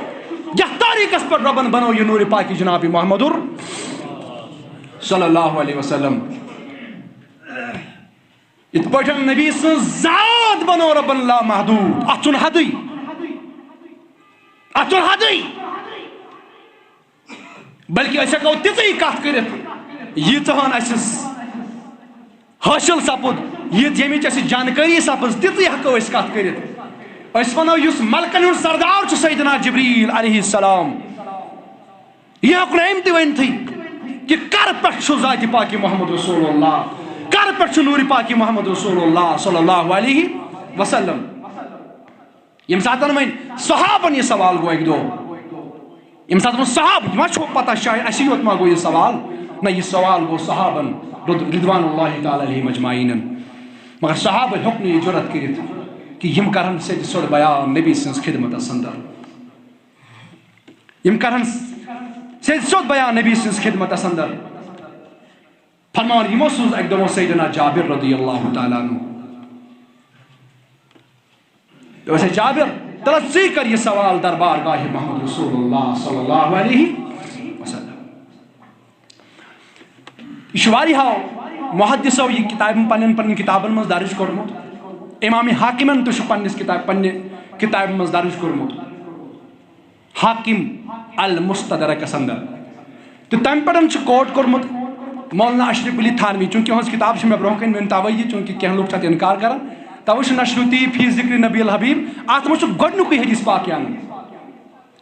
یتھ تٲریٖخس پٮ۪ٹھ رۄبن بنوو یہِ نوٗرِ پاکِ جناب محمدُر صلی اللہ علیہ وسلم؟ یِتھ پٲٹھۍ نبی سٕنٛز ذات بنٲو رۄبن لامحدوٗد، اتھ چھُنہٕ حدٕے، اتھ چھُنہٕ حدٕے۔ بلکہِ أسۍ ہٮ۪کو تِژٕے کتھ کٔرِتھ، ییٖژہن اسہِ حٲصِل سپُد، یہِ ییٚمِچ اسہِ جانکٲری سپٕز، تِژٕے ہٮ۪کو أسۍ کتھ کٔرِتھ۔ أسۍ ونو، یُس ملکن ہُنٛد سردار چھُ سیدنا جبریل علیہ السلام، یہِ ہیوٚک نہٕ أمۍ تہِ ؤنتھٕے کہِ کر پٮ۪ٹھ چھُ ذاتِ پاکِ محمد رسول اللہ، کر پٮ۪ٹھ چھُ نوٗرِ پاکِ محمد رسول اللہ صلی اللہ علیہ وسلم۔ ییٚمہِ ساتہٕ وۄنۍ صحابن یہِ سوال گوٚو اکہِ دۄہ، ییٚمہِ ساتہٕ وۄنۍ صحابہٕ، یہِ ما چھُو پتہ شاید اسی یوت ما گوٚو یہِ سوال؟ نہ، یہِ سوال گوٚو صحابن رض-، رضوان اللہ تعالیٰ علیہم اجمعینن۔ مگر صحابہٕ ہیوٚک نہٕ یہِ جرأت کٔرِتھ کہِ یِم کرن سیٚدِ سیوٚد بیان نبی سٕنٛز خدمتس اندر۔ یِم کرن سیٚدِ سیوٚد بیان نبی سٕنٛز خدمتس اندر۔ فرماوان، یِمو سوٗز اکہِ دۄہ سیدنا جابر رضی اللہ تعالیٰ عنہ۔ دوٚپُس، "ہے جابر، تَلہٕ ژٕے کر یہِ سوال دربار گاہِ محمد رسول اللہ صلی اللہ علیہ وسلم۔" یہِ چھُ واریاہو محدثو یہِ کتابن، پننٮ۪ن پننٮ۪ن کتابن منٛز درج کوٚرمُت۔ امام حاکمن تہِ چھُ پننِس کتاب، پننہِ کتابہِ منٛز درج کوٚرمُت۔ حاکم المستدرکس اندر۔ تہٕ تمہِ پٮ۪ٹھ چھُ کوٹ کوٚرمُت مولانا اشرف علی تھانوی، چونکہ یِہٕنٛز کتاب چھِ مےٚ برونٛہہ کنہِ، مےٚ ؤنۍ توے یہِ، چونکہ کینٛہہ لُکھ چھِ اتھ انکار کران، توے چھُ نشرتی فی ذکر نبی الحبیب، اتھ منٛز چھُ گۄڈنیُکُے حدیث پاک یہِ انان۔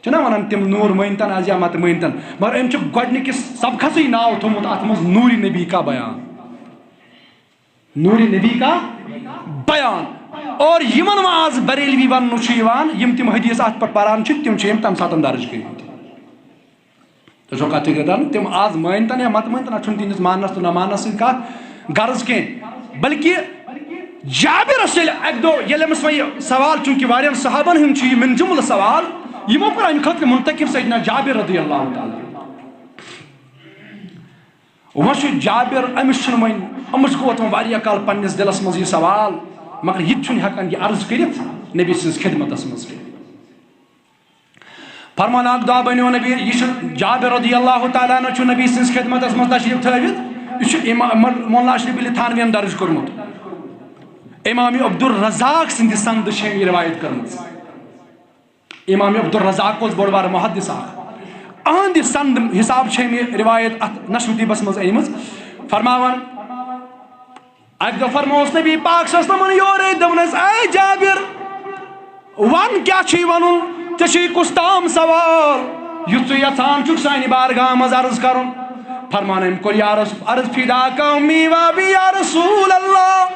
چھِنہ وَنان تِم نوٗر مٲنۍتَن از یا مت مٲنۍتَن، مگر أمۍ چھُ گۄڈٕنِکِس سبقَسٕے ناو تھوٚومُت اَتھ منٛز نوٗرِ نبی کا بیان۔ نوٗرِ نبی کا بیان۔ اور یِمن وۄنۍ از بریلوی وننہٕ چھُ یِوان، یِم تِم حدیث اتھ پٮ۪ٹھ پران چھِ، تِم چھِ یِم تمہِ ساتہٕ درج کٔرمٕتۍ۔ تُہۍ چھِو کتھ فکر کران؟ تِم از مٲنۍتن یا مت مٲنۍتن، اتھ چھُنہٕ تِہنٛدِس ماننس تہٕ نہ ماننس سۭتۍ کانٛہہ غرض کینٛہہ، بلکہِ جابرس ییٚلہِ اکہِ دۄہ، ییٚلہِ أمِس وۄنۍ یہِ سوال، چوٗنٛکہِ واریاہن صحابن ہُنٛد چھُ یہِ من جملہٕ سوال، یِمو کوٚر امہِ خٲطرٕ منتخب سیدنا جابر رضی اللہ تعالیٰ عنہ۔ وۄنۍ چھُ جابر، أمِس چھُنہٕ وۄنۍ، أمِس گوٚو وۄنۍ واریاہ کال پننِس دِلس منٛز یہِ سوال، مگر یہِ تہِ چھُنہٕ ہٮ۪کان یہِ عرض کٔرِتھ نبی سٕنٛز خدمتس منٛز کٔرِتھ۔ فرمان اکھ دۄہ بنیو نبی، یہِ چھُ جابر رضی اللہ تعالیٰ عنہ چھُ نبی سٕنٛز خدمتس منٛز تشریف تھٲوِتھ، یہِ چھُ امام مولانا اشرف علی تھانویَن درج کوٚرمُت۔ امام عبدالرزاق سٕنٛدِ سندٕ چھےٚ یہِ روایت کٔرمٕژ۔ امام عبدالرزاق اوس بوٚڑ بار محدث اکھ۔ اہندِ سند حساب چھِ أمۍ یہِ روایت اتھ نشر تیبس منٛز أنمٕژ۔ فرماوان، اکہِ دۄہ فرمووس نبی پاک صلی اللہ علیہ وسلمن یورے، دوٚپنس، "اے جابر، ون کیٛاہ چھُے ونُن؟ ژےٚ چھُے کُس تام سوال یُتھ ژٕ یژھان چھُکھ سانہِ بارگاہ منٛز عرض کرُن؟" فرمان أمۍ کوٚر، یا رس-، عرض، "فداک امی و ابی یا رسول اللہ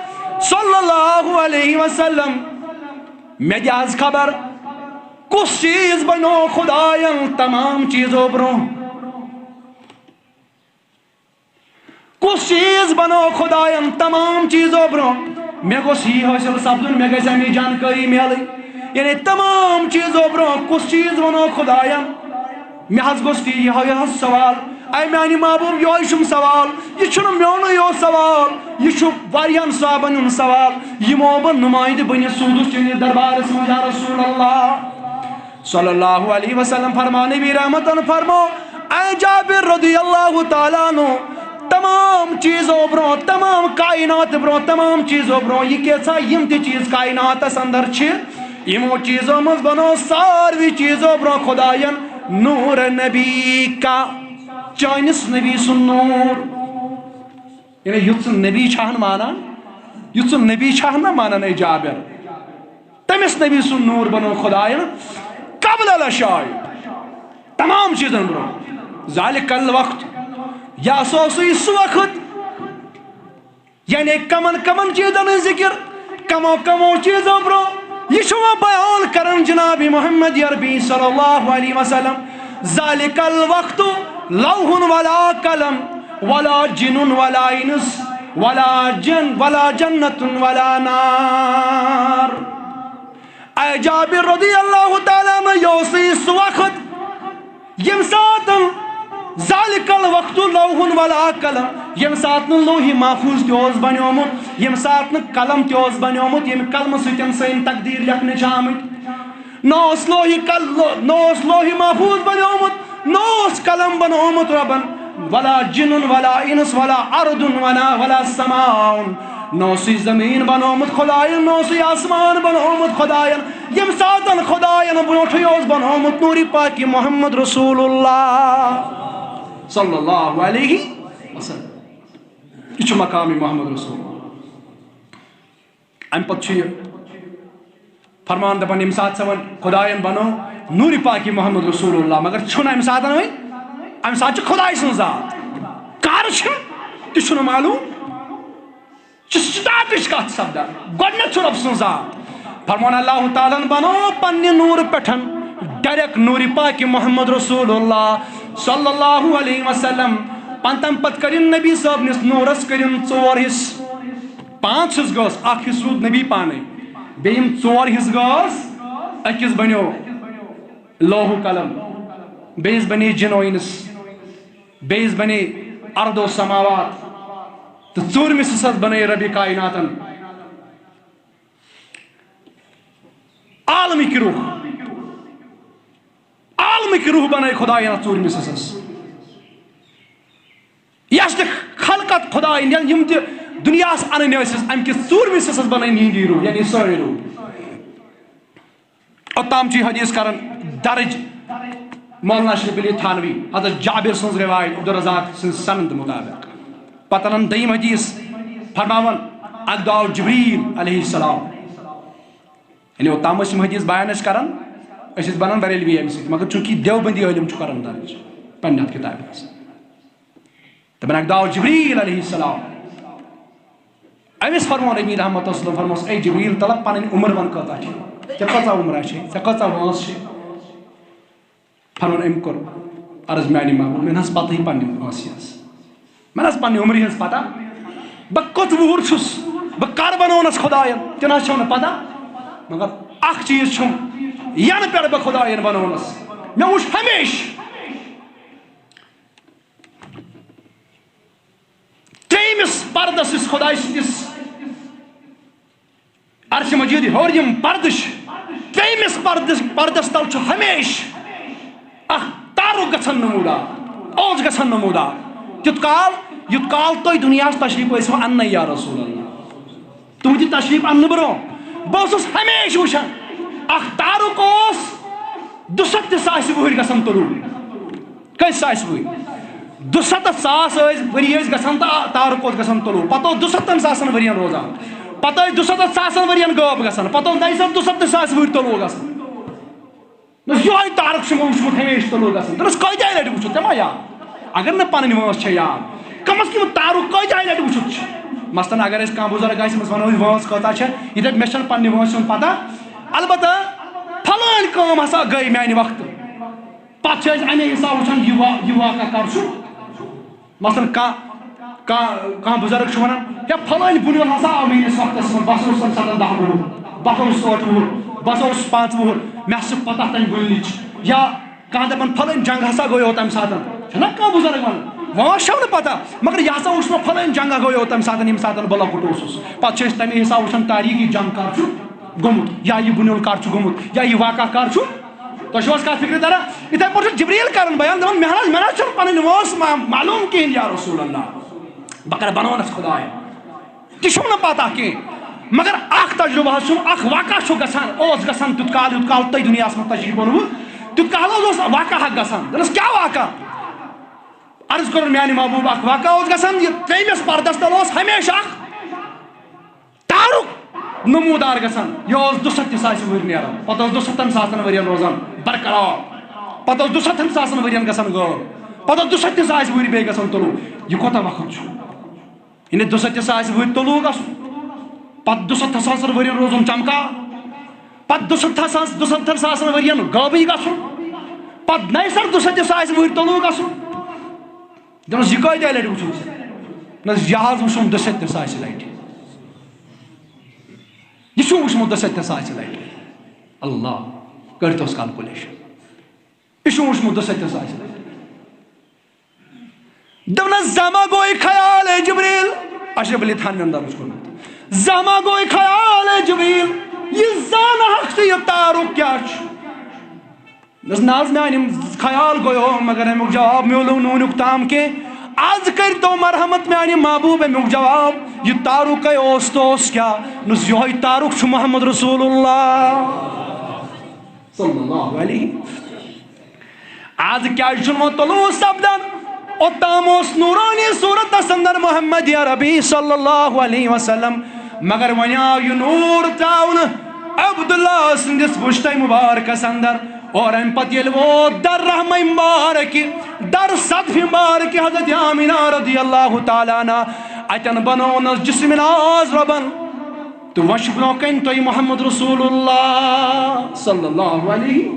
صلی اللہ علیہ وسلم۔" مےٚ دِ از خبر، کُس چیٖز بنیو خداین تمام چیٖزو برونٛہہ؟ کُس چیٖز بنیو خداین تمام چیٖزو برونٛہہ؟ مےٚ گوٚژھ یی حٲصِل سپدُن، مےٚ گژھِ اَمِچ جانکٲری میلٕنۍ۔ یعنی تمام چیٖزو برونٛہہ کُس چیٖز بنیو خداین؟ مےٚ حظ گوٚژھ تہِ یِہوٚے حظ سوال۔ اے میانہِ محبوب، یِہوٚے چھُم سوال۔ یہِ چھُنہٕ میونُے یوت سوال، یہِ چھُ واریاہن صحابن ہُنٛد سوال، یِمو بہٕ نُمٲیندٕ بٔنِتھ سوٗزُس چٲنِس دربارس منٛز، یا رسول اللہ صلی اللہ علیہ وسلم۔ فرما نبی رحمتن فرمو، اے جابر رضی اللہ تعالیٰ عنہ، تمام چیٖزو برونٛہہ، تمام کائنات برونٛہہ، تمام چیٖزو برونٛہہ، یہِ کینٛژھا یِم تہِ چیٖز کائناتس اندر چھِ، یِمو چیٖزو منٛز بنو ساروی چیٖزو برونٛہہ خداین نور نبی کا، چٲنِس نبی سُنٛد نوٗر۔ یعنی یُتھ سُہ نبی چھا ہن مانان، یُتھ سُہ نبی چھا ہن نہ مانان، اے جابر؟ تٔمِس نبی سُنٛد نوٗر بنو خداین قبل الاشیاء، تمام چیٖزن برونٛہہ۔ ذالک الوقت، یہِ ہسا اوسُے سُہ وقت، یعنی کمن کمن چیٖزن ہٕنٛز ذِکر، کمو کمو چیٖزو برونٛہہ۔ یہِ چھُ وۄنۍ بیان کران جناب محمد عربی صلی اللہ علیہ وسلم، ذالک الوقت لوح ولا قلم ولا جن ولا انس ولا جن ولا جنت ولا نار۔ اے جابر رضی اللہ تعالیٰ عنہ، یہِ اوسُے سُہ وقت، ییٚمہِ ساتہٕ ذالک الوقت لوح ولا قلم، ییٚمہِ ساتہٕ نہٕ لوح محفوظ تہِ اوس بنیومُت، ییٚمہِ ساتہٕ نہٕ قلم تہِ اوس بنیومُت، ییٚمہِ قلمہٕ سۭتۍ سٲنۍ تقدیٖر لیکھنہٕ چھِ آمٕتۍ۔ نہ اوس لوح قل-، نہ اوس لوح محفوظ بنیومُت، نہ اوس قلم بنومُت رۄبن، ولا جن ولا انس ولا ارض ولا، ولا سماء۔ نہ اوسُے زمین بنومُت خداین، نہ اوسُے آسمان بنومُت خداین۔ ییٚمہِ ساتن خداین برونٛٹھٕے اوس بنومُت نوٗرِ پاکِ محمد رسول اللہ صلی اللہ علیہ وسلم۔ یہِ چھُ مقامِ محمد رسول اللہ۔ امہِ پتہٕ چھُ یہِ فرمان دپان، ییٚمہِ ساتہٕ سا وۄنۍ خداین بنوو نوٗرِ پاکِ محمد رسول اللہ، مگر چھُنہٕ امہِ ساتہٕ وۄنۍ، امہِ ساتہٕ چھُ خداے سٕنٛز ذات۔ کر چھُ، تہِ چھُنہٕ معلوم۔ چھِ سٹارٹٕچ کتھ سپدان، گۄڈٕنیتھ چھُ رۄب سٕنٛز ذات۔ فرمان اللہ تعالیٰ ہن بنوو پننہِ نوٗرٕ پٮ۪ٹھ ڈائریکٹ نوٗرِ پاکِ محمد رسول اللہ صلی اللہ علیہ وسلم۔ پن-، تمہِ پتہٕ کٔرِن نبی صٲبنِس نوٗرس کٔرِن ژور حصہٕ۔ پانٛژھ حصہٕ گوٚوس، اکھ حصہٕ روٗد نبی پانے، بیٚیہِ یِم ژور حصہٕ گوٚوس، أکِس بنیو لوح و قلم، بیٚیِس بنے جن و انس، بیٚیِس بنے ارض و سماوات، تہٕ ژوٗرمِس حصس بنٲے ربِ کائناتن عالمٕکۍ روح۔ عالمٕکۍ روح بنٲے خداین اتھ ژوٗرمِس حصس۔ یۄس تہِ خلقت خداین، یعنی یِم تہِ دُنیاہس انٕنۍ ٲسِس، امہِ کِس ژوٗرمِس حصس بنٲے یِہنٛدی روح، یعنی سٲنۍ روح۔ اوٚتام چھُ یہِ حدیث کران درج مولانا اشرف علی تھانوی، حضرت جابر سٕنٛز روایت، عبدالرزاق سٕنٛز سند مطابق۔ پتہٕ انان دوٚیِم حدیث، فرماوان، اکہِ دۄہ آو جبریل علیہ السلام۔ یعنی اوٚتام ٲسۍ یِم حدیث بیان أسۍ کران، أسۍ ٲسۍ بنان بریلوی امہِ سۭتۍ، مگر چونکہ دیوبندی عٲلم چھُ کران درج پننہِ اتھ کتابہِ منٛز۔ دپان اکہِ دۄہ آو جبریل علیہ السلام، أمِس فرموو نبی رحمت صلی اللہ علیہ وسلم، فرموس، اے جبریل، تلہ پنٕنۍ عمر ون کۭژاہ چھِ، ژےٚ کۭژاہ عمر چھے، ژےٚ کۭژاہ وٲنٛس چھے؟ فرموون أمۍ کوٚر عرض، میانہِ محبوب، مےٚ نہ حظ پتہٕے پننہِ وٲنٛسہِ ہٕنٛز، مےٚ نہ حظ پننہِ عمرِ ہٕنٛز پتہ، بہٕ کٔژ وُہُر چھُس، بہٕ کر بنوونس خداین، تہِ نہ حظ چھم نہٕ پتہ، مگر اکھ چیٖز چھُم، ینہٕ پٮ۪ٹھ بہٕ خداین بنوونس، مےٚ وُچھ ہمیشہٕ ترٛیٚیمِس پردس یُس خداے سٕنٛدِس عرشِ مجیٖد ہیوٚر یِم پردٕ چھِ، ترٛیٚیمِس پردس، پردس تل چھُ ہمیشہٕ اکھ تارُک گژھان نمودار، اوس گژھان نمودار۔ تیُت کال، یُت کال تُہۍ دُنیاہس تشریف ٲسِو اننَے یا رسول اللہ۔ تُہنٛدِ تشریف اننہٕ برونٛہہ بہٕ اوسُس ہمیشہٕ وٕچھان، اکھ تارُک اوس دُسَتتھ ساسہِ وُہٕرۍ گژھان طلوع۔ کٔژِ ساسہِ وُہٕرۍ؟ دُسَتتھ ساس ٲسۍ، ؤری ٲسۍ گژھان تہٕ تارُک اوس گژھان طلوع۔ پتہٕ اوس دُسَتتھن ساسن ؤرین روزان۔ پتہٕ ٲسۍ دُسَتتھ ساسن ؤرین غٲب گژھان۔ پتہٕ اوس نَیہِ ساتہٕ دُسَتتھ ساسہِ وُہٕرۍ طلوع گژھان۔ دوٚپُس، یِہوٚے تارُک چھُ مےٚ وُچھمُت ہمیشہٕ طلوع گژھان۔ دوٚپُس، کۭتیٛاہ لَٹہِ وُچھُتھ ژےٚ ما یاد؟ اگر نہٕ پنٕنۍ وٲنٛس چھےٚ یاد، کم از کم تارُک کۭتیٛاہ لَٹہِ وُچھُتھ چھُ؟ مثلاً اگر أسۍ کانٛہہ بُزرگ آسہِ، أمِس وَنو أسۍ وٲنٛس کۭژاہ چھےٚ، یہِ دَپہِ، مےٚ چھَنہٕ پننہِ وٲنٛسہِ ہُنٛد پتہ۔ البتہ فلٲنۍ کٲم ہسا گٔے میانہِ وقتہٕ۔ پتہٕ چھِ أسۍ اَمے حساب وٕچھان، یہِ وا-، یہِ واقعہ کر چھُ۔ مثلاً کانٛہہ، کانٛہہ، کانٛہہ بُزرگ چھُ وَنان، ہے، فلٲنۍ بُنیُل ہسا آو میٲنِس وقتس منٛز، بہٕ ہسا اوسُس تَمہِ ساتہٕ دَہ وُہُر، بہٕ ہسا اوسُس ٲٹھ وُہُر، بہٕ ہسا اوسُس پانٛژھ وُہُر، مےٚ ہسا چھِ پتہ تَمہِ بُنیلٕچ۔ یا کانٛہہ دَپان، فلٲنۍ جنگ ہسا گوٚیو تَمہِ ساتہٕ۔ چھُنہ کانٛہہ بُزرگ وَنان، وۄنۍ چھَو نہٕ پتہ، مگر یہِ ہسا وُچھ مےٚ فلٲنۍ جنگ گوٚیو تَمہِ ساتہٕ، ییٚمہِ ساتہٕ بہٕ لۄکُٹ اوسُس۔ پتہٕ چھِ أسۍ تَمے حساب وٕچھان تاریٖخ، یہِ جنگ کر چھُ گوٚمُت، یا یہِ بُنیُل کر چھُ گوٚمُت، یا یہِ واقعہ کر چھُ۔ تۄہہِ چھُو حظ کتھ فکرِ تران؟ یِتھے پٲٹھۍ چھُ جبریل کران بیان، دپان، مےٚ حظ، مےٚ حظ چھُنہٕ پنٕنۍ وٲنٛس ما-، معلوم کِہیٖنۍ یا رسول اللہ۔ بہٕ کرٕ بناونس خداے۔ تہِ چھُم نہٕ پتہ کینٛہہ۔ مگر اکھ تجربہٕ حظ چھُم، اکھ واقعہ چھُ گژھان، اوس گژھان تیُتھ کال، یُتھ کال تۄہہِ دُنیاہس منٛز تشریف اوٚنوُ، تیُتھ کال حظ اوس واقعہ اکھ گژھان۔ دوٚپنس، کیٛاہ واقعہ؟ عرض کوٚرُن، میانہِ محبوب، اکھ واقعہ اوس گژھان، یہِ ترٛیٚیمِس پردس تل اوس ہمیشہِ اکھ تارُک نمودار گژھان۔ یہِ اوس دُسَتتھ ساسہِ وُہٕرۍ نیران، پتہٕ اوس دُسَتتھن ساسن ؤرین روزان برقرار، پتہٕ اوس دُسَتتھن ساسن ؤرین گژھان غٲب، پتہٕ اوس دُسَتتھ ساسہِ وُہٕرۍ بیٚیہِ گژھان طلوع۔ یہِ کوٗتاہ وقت چھُ؟ یعنی دُسَتتھ ساسہِ وُہٕرۍ طلوع گژھُن، پتہٕ دُسَتتھ ساسن ؤرین روزُن چمکار، پتہٕ دُسَتتھ ساس، دُسَتتھن ساسن ؤرین غٲبٕے گژھُن، پتہٕ نَیہِ سَر دُسَتتھ ساسہِ وُہٕرۍ طلوع گژھُن۔ دوٚپنَس، یہِ کۭتیٛاہ لَٹہِ وُچھُتھ ژےٚ؟ دوٚپنَس، یہِ حظ وُچھُم دُسَتتھ ساسہِ لَٹہِ۔ یہِ چھُم وُچھمُت دُسَتتھ ساسہِ لَٹہِ۔ اللہ، کٔرۍتوس calculation۔ یہِ چھُم وُچھمُت دُسَتتھ ساسہِ لَٹہِ۔ دوٚپنَس، زانٛہہ ما گوٚو یہِ خیال، اے جبریل؟ اشرف علی تھانویَن درٕج کوٚرمُت۔ زانٛہہ ما گوٚو یہِ خیال، اے جبریل، یہِ زانہٕ ہَکھ ژٕ یہِ تارُک کیٛاہ چھُ؟ دوٚپنَس، نہ حظ، میانہِ خیال گوٚیو، مگر اَمیُک جواب میوٗلُم نہٕ وٕنیُک تام کینٛہہ۔ از کٔرۍتو مرحمت میانہِ محبوب اَمیُک جواب، یہِ تارُکے اوس تہٕ اوس کیٛاہ؟ دوٚپنَس، یِہوٚے تارُک چھُ محمد رسول اللہ صلی اللہ علیہ۔ از کیٛازِ چھُنہٕ وۄنۍ طلوع سپدان؟ اوٚتام اوس نورانی صورتس اندر محمد عربی صلی اللہ علیہ وسلم، مگر وۄنۍ آو یہِ نور ترٛاونہٕ عبداللہ سٕنٛدِس پُشتَے مُبارکَس اندر، اور اَمہِ پتہٕ ییٚلہِ ووت در رحمِ مبارکہِ، در صدفِ مبارکہِ حضرت آمینہ رضی اللہ تعالیٰ عنہا، اَتٮ۪ن بنوونَس جسمِ ناز رۄبَن۔ تہٕ وۄنۍ چھُ برونٛہہ کَنہِ تۄہہِ محمد رسول اللہ صلی اللہ علیہ۔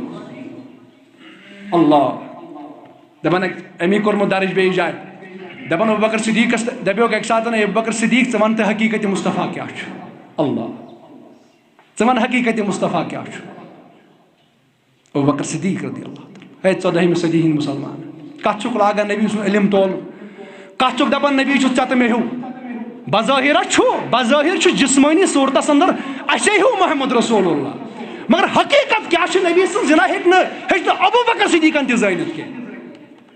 اللہ۔ دپان، أمی کوٚرمُت درٕج بیٚیِس جایہِ۔ دپان، ابوبکر صدیقس، دپیوکھ اَکہِ ساتہٕ، "اے ابوبکر صدیق، ژٕ وَن تہٕ حقیٖقت مصطفیٰ کیٛاہ چھُ؟" اللہ۔ "ژٕ وَن حقیٖقت مصطفیٰ کیٛاہ چھُ؟" ابوبکر صدیق رضی اللہ تعالیٰ۔ ہے، ژۄدٲہمہِ صدی ہٕنٛدۍ مُسلمان۔ کَتھ چھُکھ لاگان نبی سُنٛد علم تولُن؟ کَتھ چھُکھ دَپان نبی چھُ ژےٚ تہٕ مےٚ ہیوٗ؟ بظٲہِر ہا چھُ، بظٲہِر چھُ جسمٲنی صوٗرتَس اندر اَسے ہیوٗ محمد رسول اللہ۔ مگر حقیٖقت کیٛاہ چھِ نبی سٕنٛز؟ یہِ نہ ہیٚکہِ نہٕ، ہیٚکہِ نہٕ ابوبکر صدیقن تہِ زٲنِتھ کینٛہہ۔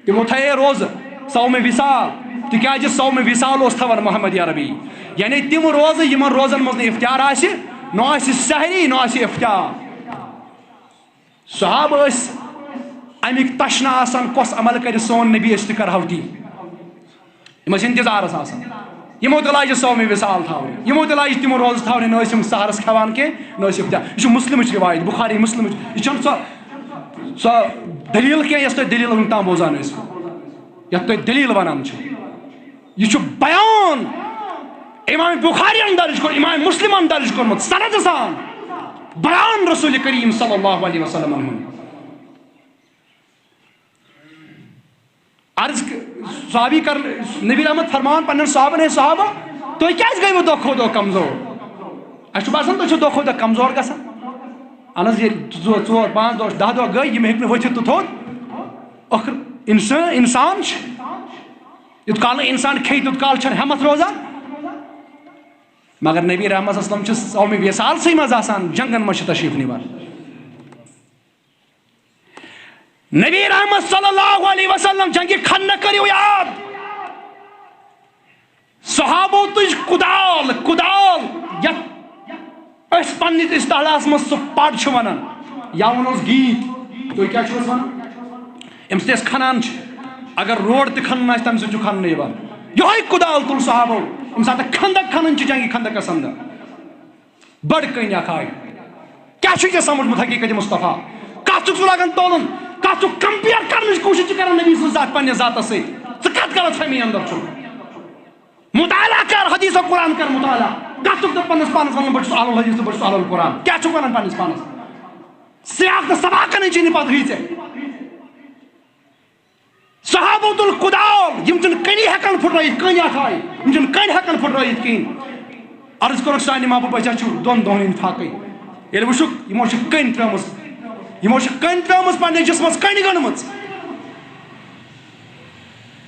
تِمو تھایے روزٕ صومِ وصال، تِکیٛازِ صومِ وصال اوس تھاوان محمد عربی۔ یعنی تِم روزٕ، یِمن روزن منٛز نہٕ افطار آسہِ، نہ آسہِ سحری، نہ آسہِ افطار۔ صحابہٕ ٲسۍ اَمِکۍ تشنہٕ آسان، کۄس عمل کَرِ سون نبی، أسۍ تہِ کَرہو تی۔ یِم ٲسۍ انتظارَس آسان۔ یِمو تہِ لاجہِ صومِ وصال تھاوٕنۍ، یِمو تہِ لاجہِ تِم روزٕ تھاوٕنۍ، نہ ٲسۍ یِم سحرَس کھٮ۪وان کینٛہہ، نہ ٲسۍ یِم تہِ۔ یہِ چھُ مُسلِمٕچ رِوایت، بُخاری مُسلِمٕچ۔ یہِ چھَنہٕ سۄ سۄ دٔلیٖل کینٛہہ یۄس تۄہہِ دٔلیٖل وٕنیُک تام بوزان ٲسِو، یَتھ تۄہہِ دٔلیٖل وَنان چھِ۔ یہِ چھُ بیان امام بخاری ہن درج کوٚر، امام مسلم ہن درج کوٚرمُت سند سان، بیان رسول کریم صلی اللہ علیہ وسلم ہُنٛد۔ عرض ک-، صحابی کر، نبی رحمت فرمان پننٮ۪ن صحابن، "ہے صحابہ، تُہۍ کیازِ گٔیوٕ دۄہ کھۄتہٕ دۄہ کمزور؟ اَسہِ چھُ باسان تُہۍ چھِو دۄہ کھۄتہٕ دۄہ کمزور گژھان۔" اہن حظ، ییٚلہِ زٕ، ژور، پانٛژھ دۄہ، دَہ دۄہ گٔے، یِم ہیٚکۍ نہٕ ؤتھِتھ تہٕ تھوٚد۔ ٲخٕر انسان، انسان چھُ، یوٚت کال نہٕ انسان کھیٚیہِ، تیوٚت کال چھَنہٕ ہٮ۪متھ روزان۔ مگر نبی رحمت صلی اللہ علیہ وسلم چھِ صومِ وصالسٕے منٛز آسان، جنگن منٛز چھِ تشریف نِوان۔ نبی رحمت صلی اللہ علیہ وسلم، جنگِ خندق کٔرِو یاد۔ صحابو تُج کُدال، کُدال یتھ أسۍ پننِس اصطلاحس منٛز سُہ پڑ چھِ ونان، یا ونوس گیٖت۔ تُہۍ کیٛاہ چھِو ونان؟ ییٚمہِ سۭتۍ أسۍ کھنان چھِ، اگر روڈ تہِ کھنُن آسہِ، تمہِ سۭتۍ چھُ کھننہٕ یِوان۔ یِہوٚے کُدال تُل صحابو ییٚمہِ ساتہٕ خندق کھنان چھِ جنگِ خندقس اندر۔ بٔڑ کٔنۍ اکھ آیہِ۔ کیٛاہ چھُے ژےٚ سمجھمُت حقیٖقت مصطفیٰ؟ کتھ چھُکھ ژٕ لاگان تولُن؟ کتھ چھُکھ compare کرنٕچ کوٗشش چھِ کران نبی سٕنٛز ذات پننہِ ذاتس سۭتۍ؟ ژٕ کتھ غلط فہمی اندر چھُکھ؟ مطالعہ کر، حدیث و قرآن کر مطالعہ۔ کتھ چھُکھ ژٕ پننِس پانس ونان، "بہٕ چھُس اہل الحدیث تہٕ بہٕ چھُس اہل القرآن"؟ کیٛاہ چھُکھ ونان پننِس پانس؟ سیاق تہٕ سباقن چھِ نہٕ پتہٕ ہٕے ژےٚ۔ صحابو تُل کُدال، یِم چھِنہٕ کٔنی ہٮ۪کان پھُٹرٲیِتھ، کٔنۍ اکھ آیہِ، یِم چھِنہٕ کٔنۍ ہٮ۪کان پھُٹرٲیِتھ کِہیٖنۍ۔ عرض کوٚرُکھ، سانہِ محبوبہ، أسۍ حظ چھِ دۄن دۄہَن ہِنٛدۍ فاقے۔ ییٚلہِ وٕچھُکھ، یِمو چھِ کٔنۍ ترٛٲومٕژ، یِمو چھِ کٔنۍ ترٛٲومٕژ، پنٛنِس جِسمَس کٔنۍ گٔنٛڈمٕژ۔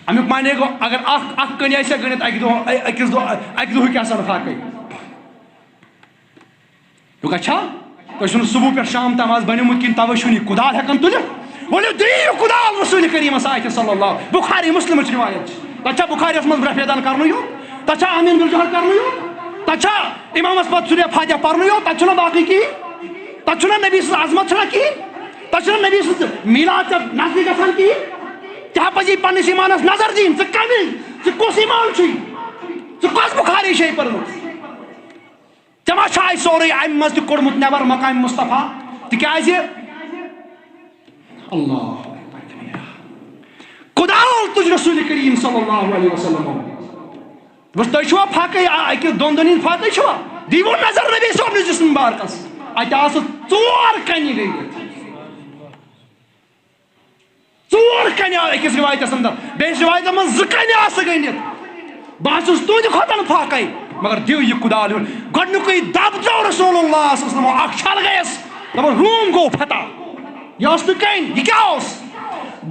اَمیُک معنی گوٚو، اگر اکھ، اکھ کٔنۍ آسہِ ہا گٔنٛڈِتھ اَکہِ دۄہ، اَ-، أکِس دۄہ، اَکہِ دۄہٕکۍ آسان فاقے۔ دوٚپُکھ، اچھا، تۄہہِ چھُنہٕ صُبح پٮ۪ٹھ شام تام آز بنیومُت کِہیٖنۍ، توے چھُنہٕ یہِ کُدال ہٮ۪کان تُلِتھ؟ ؤلِو، دِیِو یہِ کُدال رسول کریٖمس آتھِ صلی اللہ۔ بخاری مسلمٕچ روایت چھِ۔ تَتھ چھا بُخاریَس منٛز برٛونٛہہ فیدان کرنُے یوت؟ تَتھ چھا آمین بالجہر کرنُے یوت؟ تَتھ چھا اِمامس پتہٕ سورہ فاتحہ پرنُے یوت؟ تَتھ چھُنہ باقٕے کِہیٖنۍ؟ تَتھ چھُنہ نبی سٕنٛز عظمت چھُنہ کِہیٖنۍ؟ تَتھ چھُنہ نبی سٕنٛز میٖلاد ژےٚ نزدیٖک گژھان کِہیٖنۍ؟ ژےٚ پزی پننِس ایٖمانس نظر دِنۍ۔ ژٕ کمہِ، ژٕ کُس ایٖمان چھُے؟ ژٕ کۄس بُخاری چھے پٔرمٕژ؟ ژےٚ ما چھُ آے سورُے اَمہِ منٛز تہِ کوٚڑمُت نٮ۪بر مقام مصطفیٰ؟ تِکیٛازِ اللہ اکبر کبیرہ۔ کُدال تُج رسول کریم صلی اللہ علیہ وسلم۔ دوٚپُس، تُہۍ چھِوا فاقے؟ آ، أکِس دۄن دۄہن ہِنٛدۍ فاقے چھِوا؟ دیٖوُن نظر نبی صٲبنِس جسم مبارکس۔ اَتہِ آسہٕ ژور کنہِ گٔنٛڈِتھ۔ ژور کنہِ آ-، أکِس رِوایتس اندر، بیٚیِس رِوایتس منٛز زٕ کنہِ آسہٕ گٔنٛڈِتھ۔ بہٕ حظ چھُس تُہنٛدِ کھۄتن فاقے، مگر دِیِو یہِ کُدال یورٕ۔ گۄڈٕنیُکُے دب ترٛوو رسول اللہ صلی اللہ علیہ وسلم اکھ چھل گٔیس، دوٚپُن، روم گوٚو فتح۔ یہِ ٲس نہٕ کٔنۍ، یہِ کیٛاہ اوس؟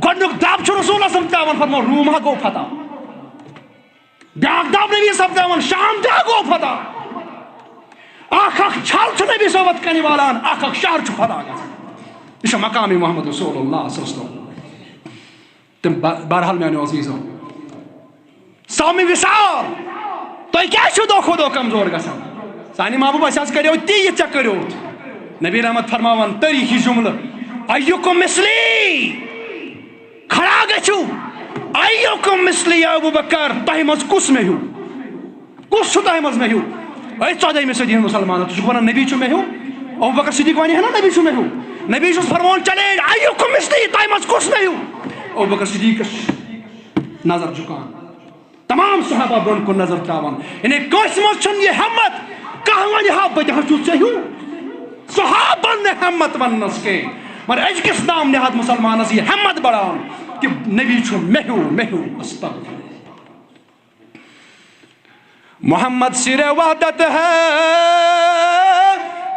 گۄڈٕنیُک دب چھُ رسول اللہ صلی اللہ علیہ وسلم ترٛاوان، فرموو، روم ہا گوٚو فتح۔ بیٛاکھ دب نبی صٲب ترٛاوان، شام تہِ ہا گوٚو فتح۔ اکھ اکھ چھل چھُ نبی صٲب اتھ کنہِ والان، اکھ اکھ شہر چھُ فتح گژھان۔ یہِ چھُ مقام محمد رسول اللہ صلی اللہ علیہ وسلم۔ تہٕ ب-، بہرحال میانیو عزیزو، صومِ وصال، تُہۍ کیٛازِ چھِو دۄہ کھۄتہٕ دۄہ کمزور گژھان؟ سانہِ محبوب، اَسہِ حظ کریو تی یہِ ژےٚ کریوتھ۔ نبی رحمت فرماوان تٲریخی جملہٕ، "ایُکم مثلی"، کھڑا گٔژھِو، "ایُکم مثلی یا ابو بکر"، تۄہہِ منٛز کُس مےٚ ہیوٗ؟ کُس چھُ تۄہہِ منٛز مےٚ ہیوٗ؟ أتھۍ ژۄدٲہمہِ صدی ہُنٛد مُسلمان، ژٕ چھُکھ وَنان نبی چھُ مےٚ ہیوٗ؟ ابو بکر صدیق وَنہِ ہے نا نبی چھُ مےٚ ہیوٗ۔ نبی چھُس فرماوان، "چیلنج، ایُکم مثلی"، تۄہہِ منٛز کُس مےٚ ہیوٗ؟ ابو بکر صدیقس نظر جُکان۔ تمام صحابہ برٛونٛہہ کُن نظر ترٛاوان۔ یعنی کٲنٛسہِ منٛز چھُنہٕ یہِ ہٮ۪مت، کانٛہہ وَنہِ ہا، "بہٕ تہِ ہا چھُس ژےٚ ہیوٗ۔" صحابن نہٕ ہٮ۪مت وَننَس کینٛہہ۔ مگر أزکِس نام نہاد مُسلمانس یہِ ہٮ۪مت بڑاوان کہِ نبی چھُ مےٚ ہیوٗ، مےٚ ہیوٗ۔ استغفر۔ محمد سر وحدت ہے،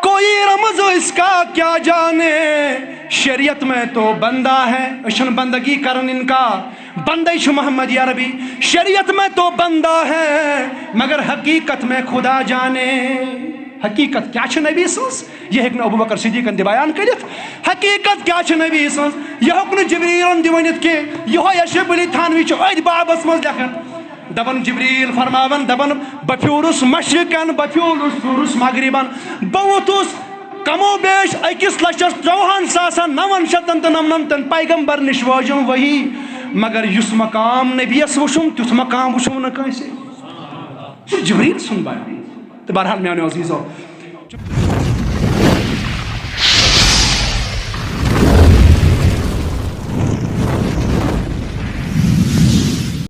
کوئی رمز اس کا کیا جانے۔ شریعت میں تو بندہ ہے، أسۍ چھِنہٕ بندگی کران ان کا۔ بندے چھُ محمد عربی، شریعت میں تو بندہ ہے، مگر حقیقت میں خدا جانے۔ حقیقت کیا چھِ نبی سٕنٛز؟ یہِ ہیٚکہِ نہٕ ابو بکر صدیقن تہِ بیان کٔرِتھ۔ حقیقت کیا چھِ نبی سٕنٛز؟ یہِ ہیوٚک نہٕ جبریلن تہِ ؤنِتھ کینٛہہ۔ یِہوٚے اشرف علی تھانوی چھُ أتھۍ بابس منٛز لیکھان۔ دپان جبریل فرماوان، دپان، "بہٕ پھیوٗرُس مشرقن، بہٕ پھیوٗرُس، پھیوٗرُس مغربن۔ بہٕ ووٚتھُس کم و بیش أکِس لچھس ترٛۆہن ساسن نون شتن تہٕ نمنمتن پیغمبر نِش وٲجِم وحی، مگر یُس مقام نبیس وُچھُم، تیُتھ مقام وُچھُم نہٕ کٲنٛسے۔" چھُ جبریل سُنٛد بیان۔ تہٕ بہرحال میانیو عزیزو،